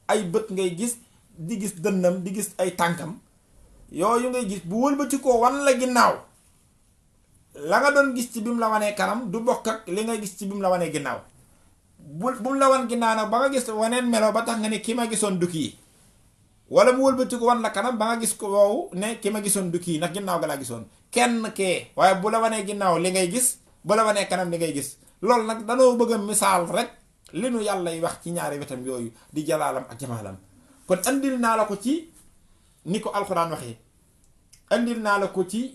ay bët ngay gis di gis dënnam di gis ay tànkam yooyu ngay gis bu wëlbati ko wan la ginnaaw la nga doon gis ci bi mu la wanee kanam du bokk ak li nga gis ci bi mu la wanee ginnaaw bu mu la wan ginnaaw nag ba nga gis waneen melo ba tax nga ne ki ma gisoon du kii wala mu wëlbati ko wan la kanam ba nga gis ko woowu ne ki ma gisoon du kii ndax ginnaaw ga laa gisoon kenn kee waaye bu la wanee ginnaaw li ngay gis bu la wanee kanam li ngay gis loolu nag danoo bëgg a misaal rek li nu yàlla y wax ci ñaari wetam yooyu di jalaalam ak jamaalam kon andil naa la ko ci ni ko alxuraan waxee andil naa la ko ci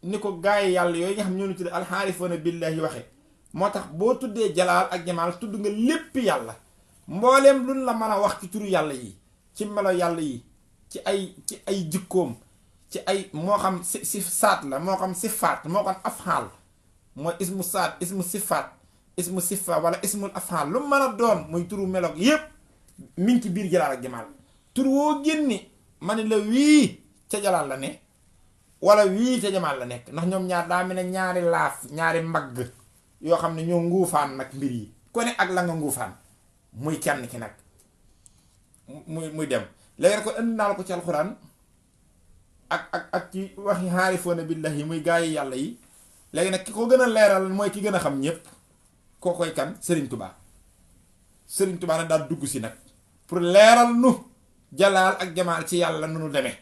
ni ko gaay yàlla yooyu nga xam ñoo ñu tuddee alxaarifoona billaahi waxee moo tax boo tuddee jalaal ak jamaal tudd nga lépp yàlla mbooleem luñ la mën a wax ci turu yàlla yi ci melo yàlla yi ci ay jikkoom ci ay moo xam si saat la moo xam sifaat moo xam afxaal mooy ismu saat ismu sifaat ismu sifa wala ismul afxaal lu mën a doon muy turu meloog yépp mi ngi ci biir jalaal ak jamaal tur woo génni ma ne la wii ca jalaal la ne wala wii ca jamaal la nekk ndax ñoom ñaar daa mel ne ñaari laaf ñaari mbagg yoo xam ne ñoo nguufaan nag mbir yi ku ne ak la nga nguufaan muy kenn ki nag muy dem léegi nag ko indi naa la ko ci alxuraan ak ci waxi xaarifoona billahi muy gaa yi yàlla yi léegi nag ki ko gën a leeral mooy ki gën a xam ñépp koo koy kan Serigne Touba Serigne Touba nag daal dugg si nag pour leeral nu jalaal ak jamaal ci yàlla nu nu demee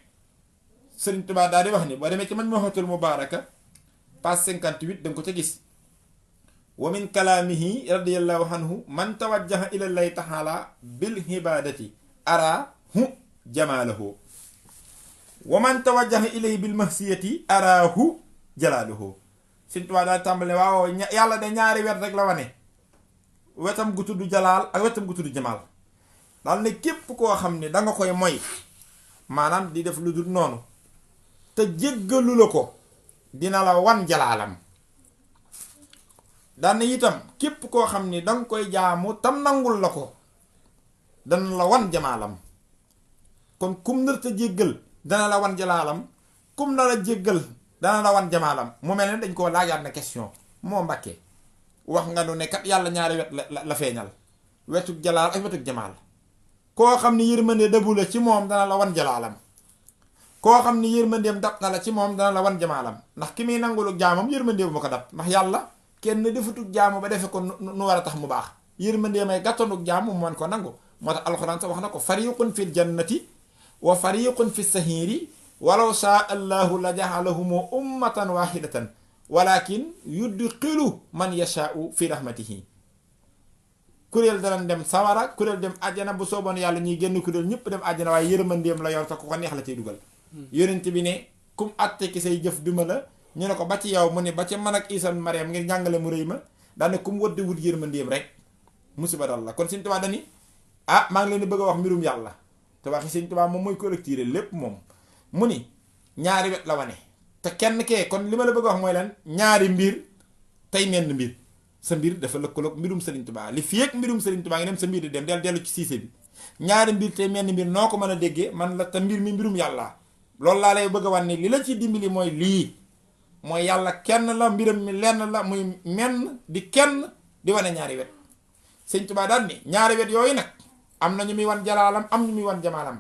Serigne Touba daal di wax ni boo demee ci Majmuhatul Mubaaraka page 58 da nga ko ca gis wa min kalaamihi radiyallahu anhu man tawajjaha ila llahi taala bil ibadati araahu jamaalahu wa man tawajjaha ilayhi bil mahsiyati araahu jalaaluhu Serigne Touba daal tàmbale waaw yàlla de ñaari wet rek la wane wetam gu tudd jalaal ak wetam gu tudd jamaal daal ne képp koo xam ne danga koy moy maanaam di def lu dul noonu te jéggalu la ko dina la wan jalaalam daan itam képp koo xam ni danga koy jaamu tam nangul la ko dana la wan jamaalam kon kum nër te jéggal dana la wan jalaalam kum na la jéggal dana la wan jamaalam. mu mel ne dañ koo laajaat na question moo Mbàkke wax nga nu ne kat yàlla ñaari wet la feeñal wetuk jalaal ak wetuk jamaal. koo xam ni yërmande dëbu la ci moom dana la wan jalaalam, koo xam ni yërmandeem dab na la ci moom dana la wan jamaalam. ndax ki muy nanguluk jaamam yërmandeem ma ko dab, ndax yàlla kenn defatuk jaamu ba defe ko nu war a tax mu baax. yërmandeem ay gàttanuk jaamu mu man ko nangu. moo tax alxuraan sax wax na ko fariqun fil jannati wa fariqun fi sahiiri walaw shaa allahu la jaxalahum ummatan wahidatan walakin yudxilu man yashaau fi rahmatihi. kuréel danañ dem sawara, kuréel dem àjjana, bu sooboon yàlla ñuy génn kuréel ñëpp dem àjjana, waaye yërmandeem la yor te ku ko neex la cay dugal. yonent bi ne kum àtte ki say jëf duma la. ñu ne ko ba ci yow mu ne ba ci man ak Isa Mariam ngir njàngale mu rëy ma daane kum wëdd wut yërmandeem rek musiba dal la. kon Sëñ Tuubaa dani maa ngi leen di bëgg a wax mbirum yàlla te waxi Sëñ Tuubaa moom mooy collecté lépp moom. mu ni ñaari wet la wane te kenn kee kon li ma la bëgg a wax mooy lan ñaari mbir tey menn mbir. sa mbir dafa lëkkaloog mbirum Sëriñ Tuubaa li fi ak mbirum Sëriñ Tuubaa ngi dem sa mbir di dem dellu ci siise bi. ñaari mbir tey menn mbir noo ko mën a déggee man la te mbir mi mbirum yàlla. loolu laa lay bëgg a wan ni li la ci dimbali mooy lii mooy yàlla kenn la, mbiram mi lenn la, muy menn di kenn di wane ñaari wet. Sëñ Tuubaa daal ni ñaari wet yooyu nag am na ñu muy wan jalaalam am ñu muy wan jamaalam.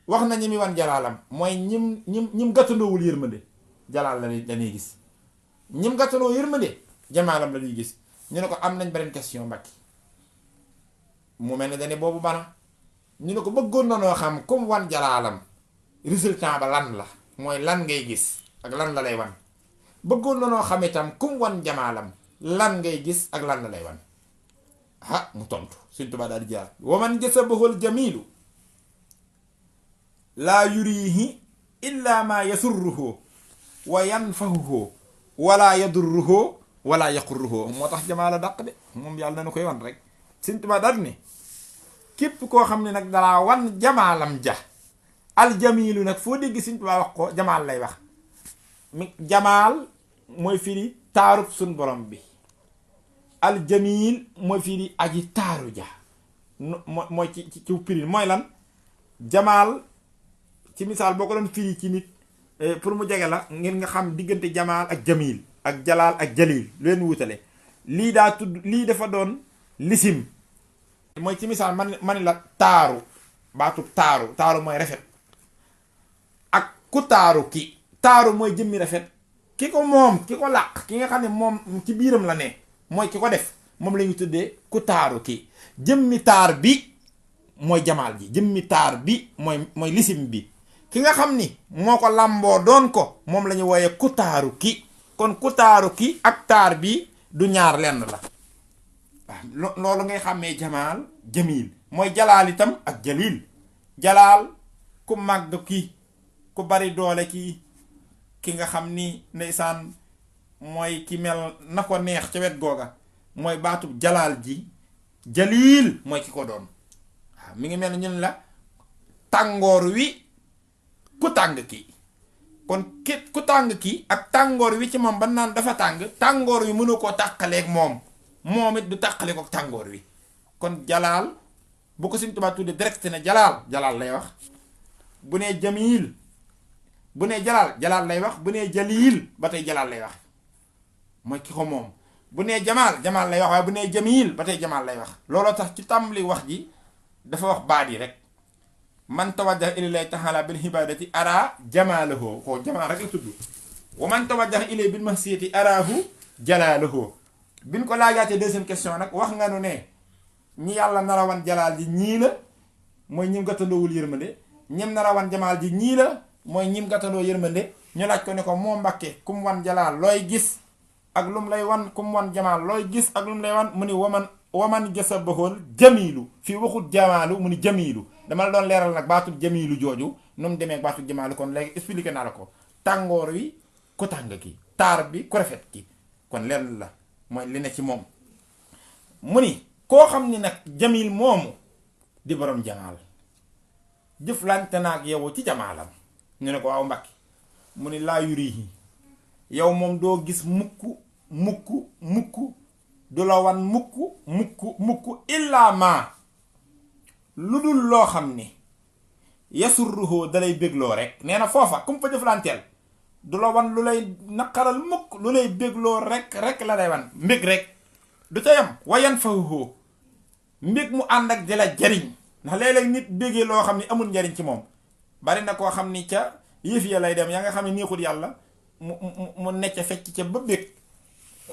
wax na ñi muy wan jalaalam mooy ñim gàttandoowul yërmande jalaal lañuy gis, ñim gàttandoo yërmande jamaalam la ñuy gis. ñu ne ko am nañ beneen question Mbàkke mu mel ne dane boobu bana ñu ne ko bëggoon na noo xam comme wan jalaalam résultat ba lan la mooy lan ngay gis ak lan la lay wan. bëggoon na noo xam itam comme wan jamaalam lan ngay gis ak lan la lay wan. mu tontu Sëñ Tuubaa daal di jaar wa man jasabahul jamilu laa yurihi illa ma yasurruhu wa yanfahuhu wala yadurruhu wala yaqurruhu. moo tax jamaa la dàq de moom yàlla na koy wan rek. Sëñ Tuubaa daal ne képp koo xam ne nag dalaa wan jamaalam ja aljamilu nag foo dégg Sëñ Tuubaa wax ko jamaal lay wax. jamaal mooy firi taarub suñ borom bi, aljamil mooy firi aji taaru ja mooy ci firi mooy lan. jamaal ci misaal boo ko doon firi ci nit pour mu jege la ngir nga xam diggante jamaal ak jamil ak jalaal ak jalil lu leen wutale. lii daa tudd lii dafa doon lisim mooy ci misaal man la taaru baatu taaru mooy rafet ak ku taaru ki taaru mooy jëmmi rafet ki ko moom ki ko làq ki nga xam ne moom ci biiram la ne mooy ki ko def moom la ñu tuddee ku taaru ki. jëmmi taar bi mooy jamaal ji, jëmmi taar bi mooy lisim bi. ki nga xam ni moo ko làmboo doon ko moom la ñu wooyee ku taaru ki. kon ku taaru ki ak taar bi du ñaar lenn la. waaw loolu ngay xàmmee jamaal jamil mooy jalaal itam ak jalil. jalaal ku màgg ki ku bari doole ki nga xam ni ndeysaan mooy ki mel na ko neex ca wet googa mooy baatub jalaal ji. jalil mooy ki ko doon. waaw mi ngi mel ni ñun la tàngoor wi ku tàng ki. kon ku tàng ki ak tàngoor wi ci moom ba naan dafa tàngoor wi mënu koo tàqaleeg moom it du tàqale ko tàngoor wi. kon jalaal bu ko Sëñ Tuubaa tudde direct ne jalaal lay wax. bu nee jamil bu nee jalaal lay wax. bu nee jalil ba tey jalaal lay wax mooy ki ko moom. bu nee jamaal lay wax waaye bu nee jamil ba tey jamaal lay wax. looloo tax ci tàmbali wax ji dafa wax baat yi rek man tawajjaha ilayhi taala bil ibadati ara jamaalahu ko jamaal rek la tudd. wa man tawajjaha ilayhi bil mahsiyati araahu jalaalahu. biñ ko laajaatee deuxième question nag wax nga nu ne ñi yàlla nar a wan jalaal ji ñii la mooy ñim gàttandoowul yërmande, ñim nar a wan jamaal ji ñii la mooy ñim gàttandoo yërmande. ñu laaj ko ne ko moo Mbàkke kum wan jalaal looy gis ak lum lay wan, kum wan jamaal looy gis ak lum lay wan. mu ni waman jasabahul jamilu fii waxut jamaalu mu ni jamilu. dama la doon leeral nag baatub jamilu jooju nu mu demee baatub jamaalu kon léegi expliqué naa la ko. tàngoor wi ku tàng ki, taar bi ku rafet ki. kon lenn la mooy li ne ci moom. mu ni koo xam ni nag jamil moomu di borom jamaal jëflante naag yow ci jamaalam. ñu ne ko waaw Mbàkke mu ni laa yurihi yow moom doo gis mukk du la wan mukk illaa ma lu dul loo xam ni yasurruhu dalay bégloo rek. nee na foofa kum fa jëflanteel du la wan lu lay naqaral mukk lu lay bégloo rek la lay wan mbég rek du ca yam wayan fahuhoo mbég mu ànd ak di la jariñ ndax léeg-léeg nit béggee loo xam ni amul njariñ ci moom. bari na koo xam ni ca yëf ya lay dem yaa nga xam ne neexul yàlla mu necc fecc ca ba bég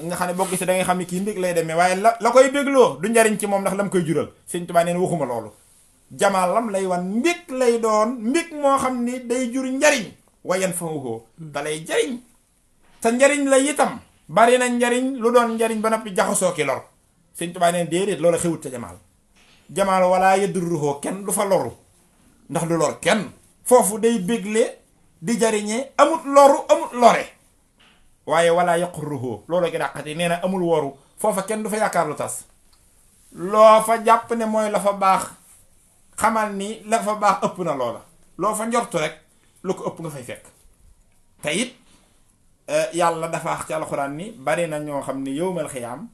nga xam ne boo gisee da ngay xam ne kii mbég lay demee waaye la koy bégloo du njariñ ci moom ndax la mu koy jural Sëñ Tuubaa neen waxuma loolu jamaalam lay wan mbég lay doon mbég moo xam ni day jur njariñ wayan fahuhoo da lay jariñ te njariñ la itam bari na njariñ lu doon njariñ ba noppi jaxasoo ki lor Sëñ Tuubaa neen déedéet loolu xewut ca jamaal wala yadurruhoo kenn du fa loru ndax du lor kenn foofu day bégle di jariñee amut loru amut lore waaye wala yaqurruhoo loolu gi dàqati nee na amul woru foofa kenn du fa yaakaar lu tas loo fa jàpp ne mooy la fa baax xamal ni la fa baax ëpp na loola loo fa njortu rek lu ko ëpp nga fay fekk te it yàlla dafa wax ci alxuraan ni bari na ñoo xam ne yowmal xiyaam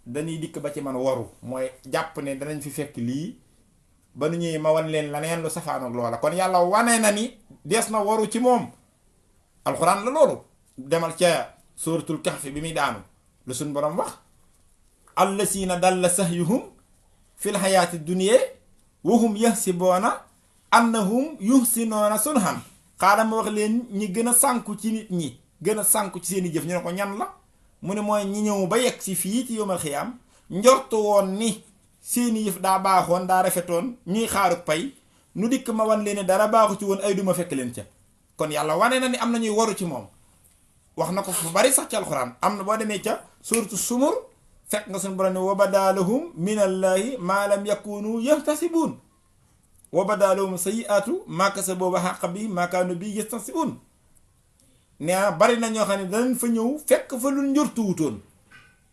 dañuy dikk ba ci man waru mooy jàpp ne danañ fi fekk lii ba nu ñëwee ma wan leen laneen lu safaanoog loola kon yàlla wane na ni dees na waru ci moom alxuraan la loolu demal ca suratul kahfi bi muy daanu lu suñ borom wax allasiina dalla sahyuhum fil hayaati dunya wa hum yahsiboona annahum yuhsinoona sunhan xaaral ma wax leen ñi gën a sànku ci nit ñi gën a sànku ci seeni jëf ñu ne ko ñan la mu ne mooy ñi ñëw ba yegg si fii ci yomal xiyaam njortu woon ni seeni yëf daa baaxoon daa rafetoon ñuy xaaruk pay nu dikk ma wan leen ne dara baaxu ci woon ay duma fekk leen ca kon yàlla wane na ni am na ñuy waru ci moom wax na ko fu bari sax ci alxuraan am na boo demee ca suuratu sumur fekk nga suñu borom ne wa badaalahum minallaahi maa lam yakunu yahtasibuun wa badaalahum sayyi'aatu maa kasabu wa haqqa bi maa kaanu bi yastahzi'uun nee na bari na ñoo xam ne danañ fa ñëw fekk fa lu njortu wutoon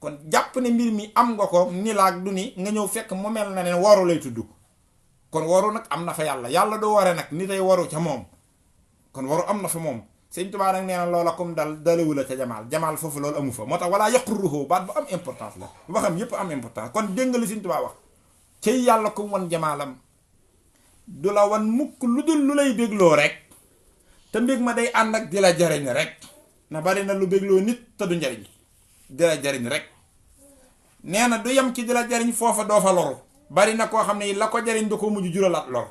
kon jàpp ne mbir mi am nga ko ni laag du ni nga ñëw fekk mu mel na ne waru lay tudd kon waru nag am na fa yàlla du ware nag ni day waru ca moom kon waru am na fa moom Sëñ Tuubaa nag nee na loola comme dalawu la ca jamaal foofu loolu amu fa moo tax wala yaqurruhu baat bu am importance la waxam yépp am importance kon dégg nga li Sëñ Tuubaa wax cay yàlla ko wan jamaalam du la wan mukk lu dul lu lay bégloo rek te mbég ma day ànd ak di la jariñ rek na bari na lu bégloo nit te du njariñ di la jariñ rek nee na du yem ci di la jariñ foofa doo fa loru bari na koo xam ne la ko jariñ da ko mujj juralaat lor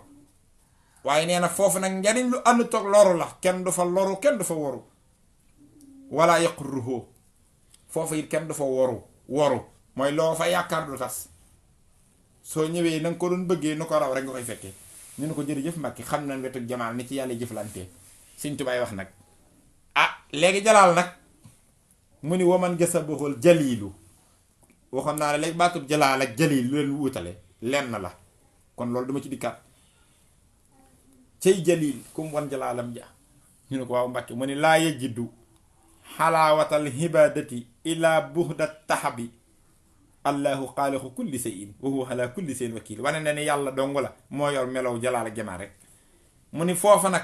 waaye nee na foofu nag njariñ lu ànd toog loru la kenn du fa loru kenn du fa waru wala yaqurruhu foofu it kenn du fa waru mooy loo fa yaakaar du tas soo ñëwee na nga ko doon bëggee nu ko raw rek nga koy fekkee ñu ne ko jërëjëf Mbàkke xam nañ wetu jamaal ni ci yàlla jëflantee Sëñ Tuubaa wax nag léegi jalaal nag mu ni waman gësa boxul jaliilu waxoon naa la léegi baatub jalaal ak jaliil lu leen wutale lenn la kon loolu duma ci dikkaat cay jaliil kum wan jalaalam ja ñu ne ko waaw Mbàkke mu ni laa yajiddu xalaawatal hibaadati ilaa buxda taxabi allahu xaaliqu kulli shay'in wa huwa ala kulli shay'in wakiil wane na ni yàlla dong la moo yor melow jalaal ak jamaa rek mu ni foofa nag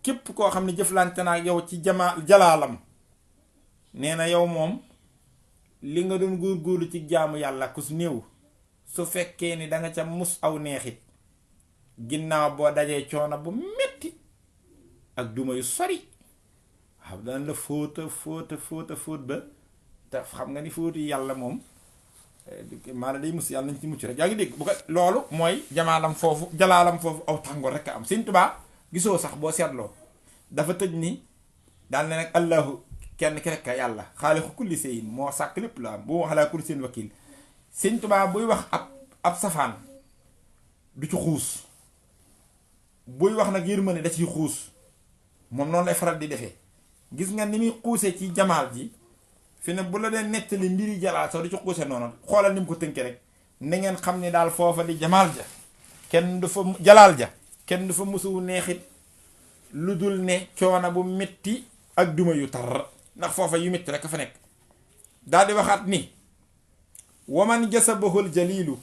képp koo xam ne jëflante naa yow ci jalaalam nee na yow moom li nga doon góorgóorlu ci jaamu yàlla ku su néew su fekkee ni danga ca mus aw neexit ginnaaw boo dajee coono bu metti ak duma yu sori waaw dana la fóot ba te xam nga ni fóotu yàlla moom maanaam day mus yàlla nañ ci mucc rek yaa ngi dégg bu ko loolu mooy jalaalam foofu aw tàngoor rek a am Sëñ Tuubaa gisoo sax boo seetloo dafa tëj ni daal ne nag allahu kenn ki rekk yàlla xaaliqu kulli shay'in moo sàkk lépp la am bu wax ala kulli shay'in wakiil Sëñ Tuubaa buy wax ab safaan du ci xuus buy wax nag yërmande da ciy xuus moom noonu lay faral di defee gis nga ni muy xuusee ci jamaal ji fi ne bu la dee nettali mbiri jalaal sax du ci xuuse noonu xoolal ni mu ko tënke rek na ngeen xam ne daal foofa di jamaal ja kenn du fa jalaal ja kenn du fa musuwu neexit lu dul ne coono bu metti ak duma yu tar ndax foofa yu metti rek fa nekk daal di waxaat ni waman jasabahul jalilu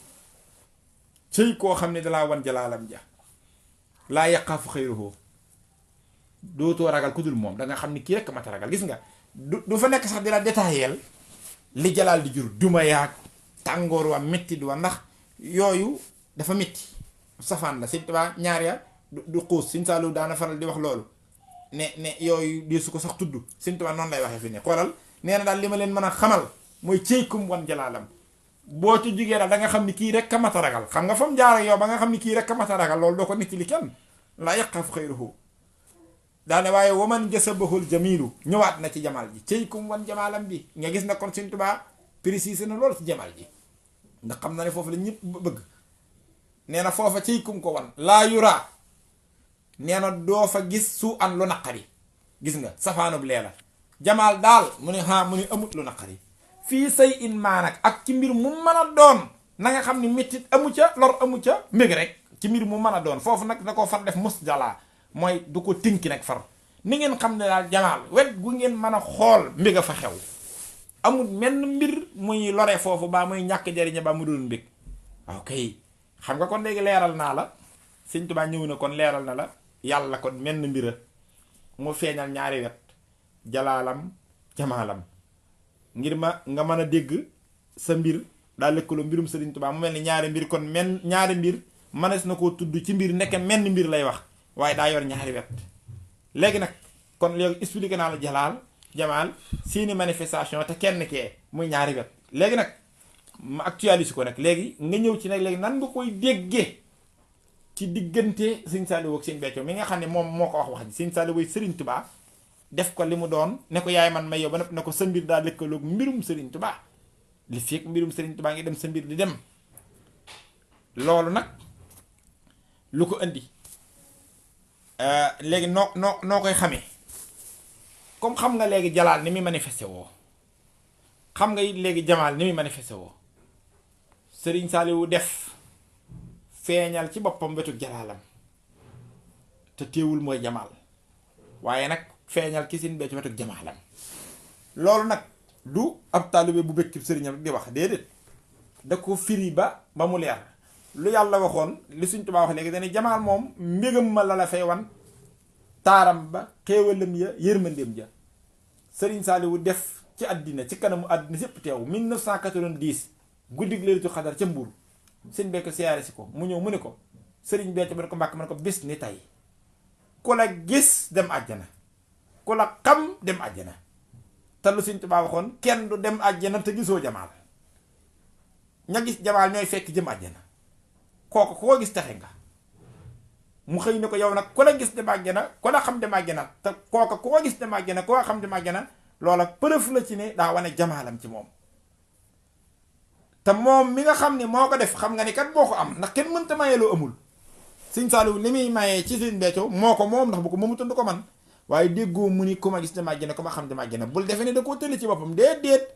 cëy koo xam ne dalaa wan jalaalam ja laa yaqaafu xayruhu dootoo ragal ku dul moom danga xam ni kii rekk mat a ragal gis nga du fa nekk sax di la détailleel li jalaal di jur duma yaag tàngoor wa metti du wa ndax yooyu dafa metti safaan la Sëñ Tuubaa ñaar ya du xuus Sëñ Saalu daana faral di wax loolu ne yooyu deesu ko sax tudd Sëñ Tuubaa noonu lay waxee fi ne xoolal nee na daal li ma leen mën a xamal mooy ceykum wan jalaalam boo ci jugee daal da nga xam ni kii rek ka mat a ragal xam nga fa mu jaar ak yow ba nga xam ni kii rek ka mat a ragal loolu doo ko nit ci li kenn laa yaqaf xayruhu daane waaye waman jasabahul jamilu ñëwaat na ci jamaal ji ceykum wan jamaalam bi nga gis na kon Sëñ Tuubaa précisé na loolu ci jamaal ji ndax xam na ne foofu la ñëpp bëgg nee na foofa ceykum ko wan laa yuraa nee na doo fa gis su an lu naqari gis nga safaanub lee la jamaal daal mu ne mu ne amut lu naqari fii say in maa nag ak ci mbir mu mën a doon na nga xam ni mettit amu ca lor amu ca mbég rek ci mbir mu mën a doon foofu nag da ko far def mus jalaa mooy du ko tinki nag far ni ngeen xam ne daal jamaal wet gu ngeen mën a xool mbég a fa xew amul menn mbir muy lore foofu baa muy ñàkk jariñe baa mu doon mbég waaw kay xam nga kon léegi leeral naa la Sëñ Tuubaa ñëw na kon leeral na la yàlla kon menn mbira mu feeñal ñaari wet jalaalam jamaalam ngir ma nga mën a dégg sa mbir daa lëkkaloo mbirum Sëriñ Tuubaa mu mel ni ñaari mbir kon ñaari mbir mënees na koo tudd ci mbir nekk menn mbir lay wax waaye daa yor ñaari wet léegi nag kon léegi expliqué naa la jalaal jamaal seeni manifestation te kenn kee muy ñaari wet léegi nag ma actualise ko nag léegi nga ñëw ci nag léegi nan nga koy déggee ci diggante Sëñ Saaliw ak Sëñ Béthio mi nga xam ne moom moo ko wax ji Sëñ Saaliw Sëriñ Tuubaa def ko li mu doon ne ko yaay man may yow ba ne ko sa mbir daa lëkkaloog mbirum Sëriñ Tuubaa li fekk mbirum Sëriñ Tuubaa ngi dem sa mbir di dem loolu nag lu ko indi léegi noo koy xamee comme xam nga léegi jalaal ni muy manifesté woo xam nga it léegi jamaal ni muy manifesté woo Sëriñ Saaliw def feeñal ci boppam wetu jalaalam te teewul mooy jamaal waaye nag feeñal ci Sëñ Béthio wetu jamaalam loolu nag du ab taalibe bu bëkk sëriñam di wax déedéet da ko firi ba mu leer lu yàlla waxoon li Sëñ Tuubaa wax léegi dañuy jamaal moom mbégam ma la fay wan taaram ba xéewalam ya yërmandeem ja Sëriñ Saaliwu def ci àddina ci kanamu àddina sépp teew 1990 guddig Laylatul Qadar ca Mbuur Sëñ Béthio siyaare si ko mu ñëw mu ne ko Sëriñ Béthio mu ne ko Mbàkke mu ne ko bis ni tey ku la gis dem àjjana ku la xam dem àjjana te lu Sëñ Tuubaa waxoon kenn du dem àjjana te gisoo jamaal ña gis jamaal ñooy fekk jëm àjjana kooku koo gis texe nga mu xëy ne ko yow nag ku la gis dem àjjana ku la xam dem àjjana te kooka koo gis dem àjjana koo xam dem àjjana loola preuve la ci ne daa wane jamaalam ci moom te moom mi nga xam ne moo ko def xam nga ni kat boo ko am ndax kenn mënta mayee loo amul Sëñ Saaliw li muy mayee ci Sëñ Béthio moo ko moom ndax bu ko moomu tund ko man waaye déggoo mu ni ku ma gis dem àjjana ku ma xam dem àjjana bul defe ne da koo tëli ci boppam déedéet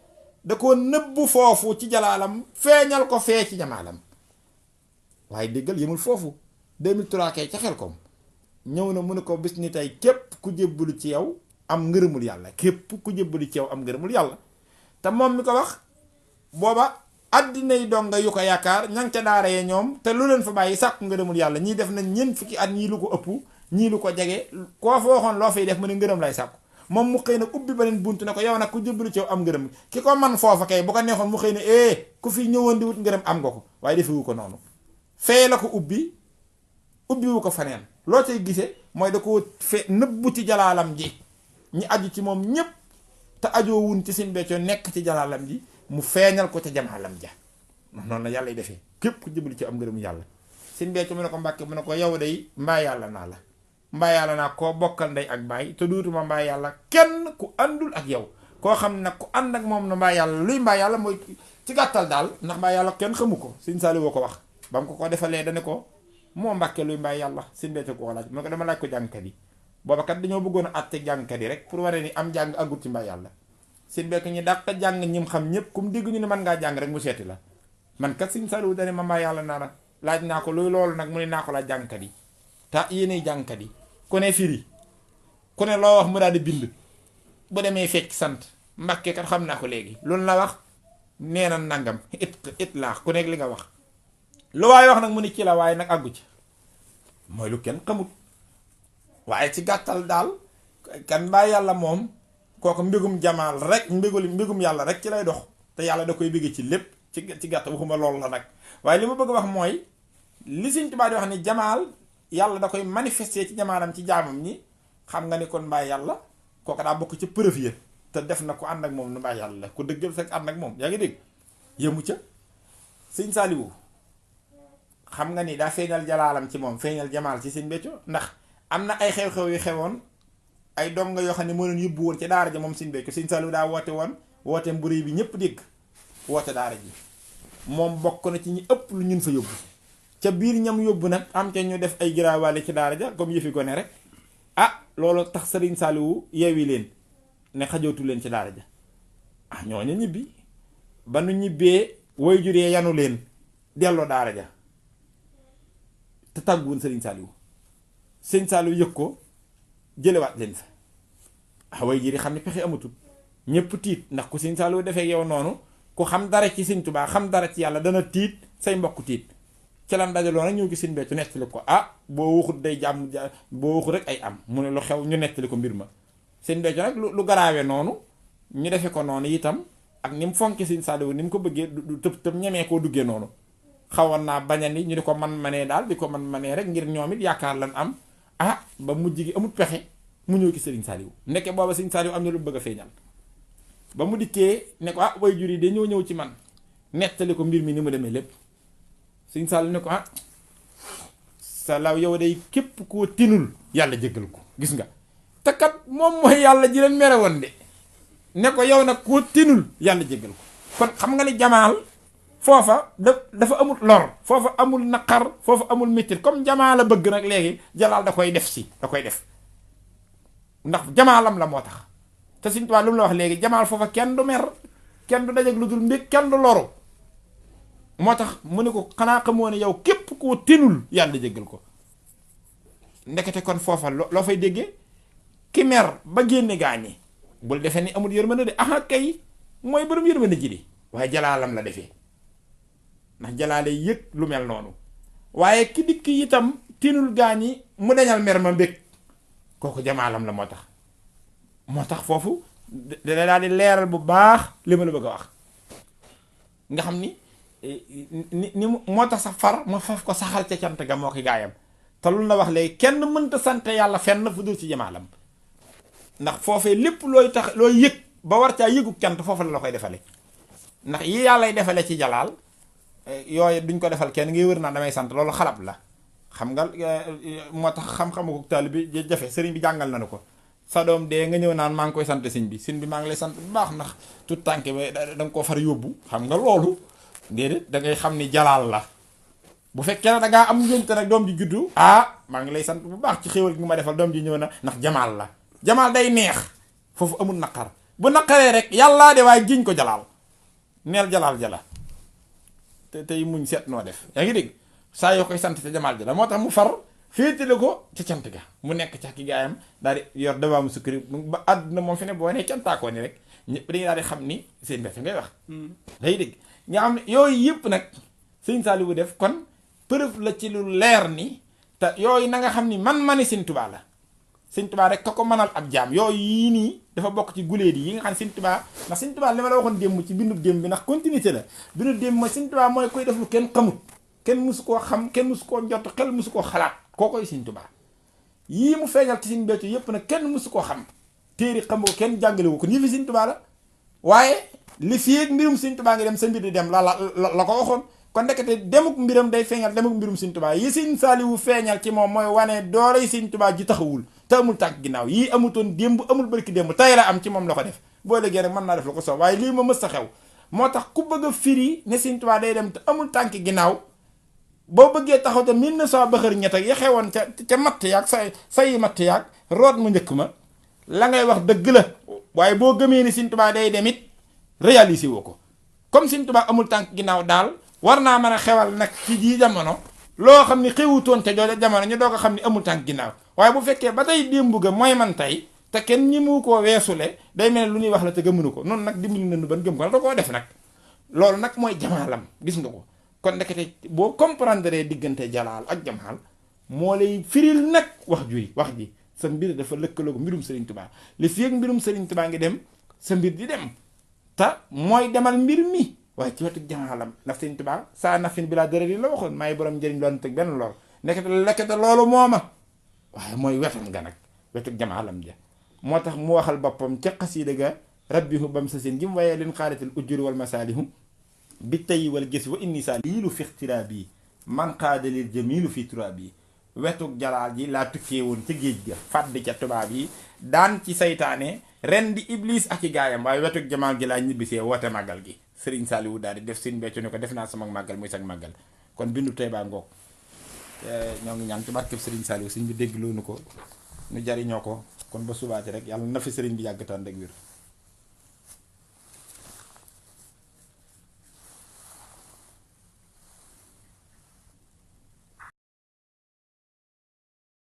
da koo nëbbu foofu ci jalaalam feeñal ko fee ci jamaalam waaye déggal yëmul foofu 2003 kay ca Xelkom ñëw na mu ne ko bis ni tey képp ku jébbalu ci yow am ngërëmul yàlla képp ku jébbalu ci yow am ngërëmul yàlla te moom mi ko wax booba àddina yi donga yu ko yaakaar ña ngi ca daara yee ñoom te lu leen fa bàyyi sàkku ngërëmul yàlla ñii def nañ ñeent fukki at ñii lu ko ëpp ñii lu ko jege koo fa waxoon loo fay def mu ne ngërëm lay sàkku moom mu xëy nag ubbi beneen bunt ne ko yow nag ku jébbalu ci yow am ngërëm ki ko man foofa kay bu ko neexoon mu xëy ne ku fi ñëwoon di wut ngërëm am nga ko waaye defewu ko noonu fee la ko ubbiwu ko faneen loo cay gisee mooy da ko fe nëbbu ci jalaalam ji ñi aju ci moom ñépp te ajoo wun ci Sëñ Béthio nekk ci jalaalam ji mu feeñal ko ca jamaalam ja noonu la yàlla defee képp ku jébbalu ci am ngërëm yàlla Sëñ Béthio mu ne ko Mbàkke mu ne ko yow day mbaa yàlla naa la mbaa yàlla naa koo bokkal ndey ak baay te duutuma mbaa yàlla kenn ku àndul ak yow koo xam ne nag ku ànd ak moom na mbaa yàlla luy mbaa yàlla mooy ci gàttal daal ndax mbaa yàlla kenn xamu ko Sëñ Saaliw woo ko wax ba mu ko defalee dane ko moo Mbàkke luy mbaa yàlla Sëñ Béthio ko laaj mu ne ko dama laaj ko jàngkat yi booba kat dañoo bëggoon a àtte jàngkat yi rek pour wane ni am jàng àggul ci mbaa yàlla Sëñ Béthio ñi dàq jàng ñim xam ñëpp ku mu dégg ñu ne mën ngaa jàng rek mu seeti la man kat Sëñ Saaliw dane ma mbaa yàlla naa la laaj naa ko luy loolu nag mu ne naa ko laaj jàngkat yi te yéenay jàngkat yi ku ne firi ku ne loo wax mu daal di bind bu demee fecc sant Mbàkke kat xam naa ko léegi loolu la wax nee na nangam it laax ku nekk li nga wax lu waaye wax nag mu ni ci la waaye nag àggu ci mooy lu kenn xamut waaye ci gàttal daal kan mbaa yàlla moom kooku mbégum jamaal rek mbégum yàlla rek ci lay dox te yàlla da koy bégg ci lépp ci gàttal waxuma loolu la nag waaye li ma bëgg wax mooy li Sëñ Tuubaa di wax ni jamaal yàlla da koy manifester ci jamaalam ci jaamam ñi xam nga ni kon mbaa yàlla kooku daa bokk ca preuve ya te def na ko ànd ak moom nu mbaa yàlla la ku dëggal fekk ànd ak moom yaa ngi dégg yëmu ca sëñ Saliou xam nga ni daa feeñal jalaalam ci moom feeñal jamaal ci sëñ Béthio ndax am na ay xew-xew yu xewoon ay donga yoo xam ne moo leen yóbbu woon ci daara ja moom sëñ Béthio sëñ Saliou daa woote woon wooteem bu rëy bi ñëpp dégg woote daara ji moom bokk na ci ñi ëpp lu ñun fa yóbbu ca biir ñam yóbbu nag am ca ñu def ay giraawaale ci daara ja comme yëfi gone rek ah loolu tax sëriñ Saliou yeewi leen ne xajootu leen ci daara ja ah ñooñu ñibbi ba nu ñibbee way juree yanu leen delloo daara ja te tàgguwoon sëriñ Saliou yëg ko jëlewaat leen fa ah way juri xam ne pexe amatul ñëpp tiit ndax ku sëriñ Saliou defee yow noonu ku xam dara ci sëriñ Tuubaa xam dara ci yàlla dana tiit say mbokk tiit ci lan dajaloo nag ñëw gi sëriñ Béthio nettali ko ah boo waxut day jàmm boo waxut rek ay am mu ne lu xew ñu nettali ko mbir ma sëriñ Béthio nag lu garaawee noonu ñu defe ko noonu itam ak ni mu fonki sëriñ Saliou ni mu ko bëggee du tëb ñemee koo duggee noonu xawoon naa bañani ñu di ko manee daal di ko manee rek ngir ñoom it yaakaar lan am ah ba mujj gi amul pexe mu ñëw ci sëriñ Saliou nekke booba sëriñ Saliou am na lu bëgg a feeñal ba mu dikkee ne ko ah way jur yi de ñëw ci man nettali ko mbir mi ni mu demee lépp sëriñ Saliou ne ko ah Saliou yow day képp koo tinul yàlla jéggal ko gis nga te kat moom mooy yàlla ji leen mere woon de ne ko yow nag koo tinul yàlla jéggal ko kon xam nga ni jamaal foofa dafa amul lor foofa amul naqar foofa amul métit comme jamaal la bëgg nag léegi jalaal da koy def da koy def ndax jamaalam la moo tax te Sëriñ Tuubaa lu mu la wax léegi jamaal foofa kenn du mer kenn du dajeg lu dul mbég kenn du loru moo tax mu ne ko xanaa xamoo ne yow képp koo tinul yàlla jéggal ko ndekete kon foofa loo fay déggee ki mer ba génne gaañi bul defee ni amul yërmande de aha kay mooy borom yërmande ji di waaye jalaalam la defee ndax jalaale yëg lu mel noonu waaye ki dikk itam tinul gaañi mu dañal mer ma mbég kooku jamaalam la moo tax foofu dana daal di leeral bu baax li ma la bëgg a wax nga xam ni ni moo tax sa far ma faf ko saxal ca cant ga moo ki gaayam te lu la wax léegi kenn mënta sant yàlla fenn fu dul ci jamaalam ndax foofee lépp looy yëg ba war caa yëgu cant foofu la koy defale ndax yi yàllay defale ci jalaal yooyu duñ ko defal kenn ngay wër naa damay sant loolu xalab la xam nga moo tax xam-xamu ko taalibe bi jafe sëriñ bi jàngal nañu ko sa doom dee nga ñëw naan maa ngi koy sant sëñ bi maa ngi lay sant bu baax ndax tout tànk ba da nga koo far yóbbu xam nga loolu déedéet da ngay xam ni jalaal la bu fekkee ne da ngaa am ngénte nag doom ji juddu maa ngi lay sant bu baax ci xéwal gi ma defal doom ji ñëw na ndax jamaal la jamaal day neex foofu amul naqar bu naqaree rek yàllaa de waaye jiñ ko jalaal neel jalaal jala te tey muñ seet noo def yaa ngi dégg saa yoo koy sant ca jamaal jala moo tax mu far féetale ko ca cant ga mu nekk ca ki gaayam daal di yor dawaamu sukkari ba àdduna moom fi ne boo nee cantaakoo ni rek ñëpp dañuy daal di xam ni seen mbéy ngay wax day dégg nga xam ne yooyu yëpp nag sëñ Saliou def kon preuve la ci lu leer ni te yooyu na nga xam ni man-mani sëñ Tuubaa la sëñ Tuubaa rek ka ko mënal ab jaam yooyu yii nii dafa bokk ci guléet yi nga xam ne sëñ Tuubaa ndax sëñ Tuubaa li ma la waxoon démb ci bindu démb bi ndax continuité la bindu démb mooy sëñ Tuubaa mooy koy def lu kenn xamut kenn musu koo xam kenn musu koo njott xel musu koo xalaat koo koy sëñ Tuubaa yii mu feeñal ci sëñ Béthio yëpp nag kenn musu koo xam téeri xam ko kenn jàngale wu ko nii fi sëñ Tuubaa la waaye li fii ak mbirum sëñ Tuubaa ngi dem sa mbir di dem la ko waxoon kon ndekete demuk mbiram day feeñal demuk mbirum sëñ Tuubaa yi sëñ Saliou feeñal ci moom mooy wane dooley sëñ Tuubaa ji taxawul te amul tànk ginnaaw yii amutoon démb amul barki démb tey la am ci moom la ko def boo léegi rek mën naa def la ko soob waaye lii ma mës a xew moo tax ku bëgg a firi ne sëñ Tuubaa day dem te amul tànk ginnaaw boo bëggee taxaw te 1900 bëxër ñett ak ya xewoon ca matt yaag say matt yaag root mu njëkk ma la ngay wax dëgg la waaye boo gëmee ni sëñ Tuubaa day dem it réalisé woo ko comme sëñ Tuubaa amul tànk ginnaaw daal war naa mën a xewal nag ci ji jamono loo xam ni xewutoon ca jooja jamono ñu doog a xam ni amul tànk ginnaaw waaye bu fekkee ba tey démb ga mooy man tey te kenn ñi mu koo weesule day mel lu ñuy wax la te gëmunu ko noonu nag dimbali nañu ban gëm ko da koo def nag loolu nag mooy jamaalam gis nga ko kon ndekete boo comprendre diggante jalaal ak jamaal moo lay firil nag wax ji sa mbir dafa lëkkaloo ko mbirum Serigne Touba li fi ak mbirum Serigne Touba ngi dem sa mbir di dem te mooy demal mbir mi waaye ci wetu jamaalam ndax Serigne Touba saa nafin bi laa dara li la waxoon maay borom njëriñ loolu teg benn lool nekkete loolu mooma waaye mooy wetam nga nag wetuk jamaalam ja moo tax mu waxal boppam ca xasiida ga rabbihu bam sa seen jim waaye leen xaaratil ujjuri wal masaalihu bi tey wal gis wa inni saa liilu fi ixtiraabi man qaadalil jamilu fi turaabi wetuk jalaal ji laa tukkee woon ca géej ga fàdd ca tubaab yi daan ci saytaane ren di iblis ak i gaayam waaye wetuk jamaal gi laa ñibbisee woote màggal gi Sëriñ Saaliwu daal di def seen beccu ne ko def naa sama màggal muy sag màggal kon bindu tey baa ngoog ñoo ngi ñaan ci barkeb Sëriñ Saaliwu sëñ bi dégg loonu ko nu jariñoo ko kon ba subaati rek yàlla na fi sëriñ bi yàggataan rek wér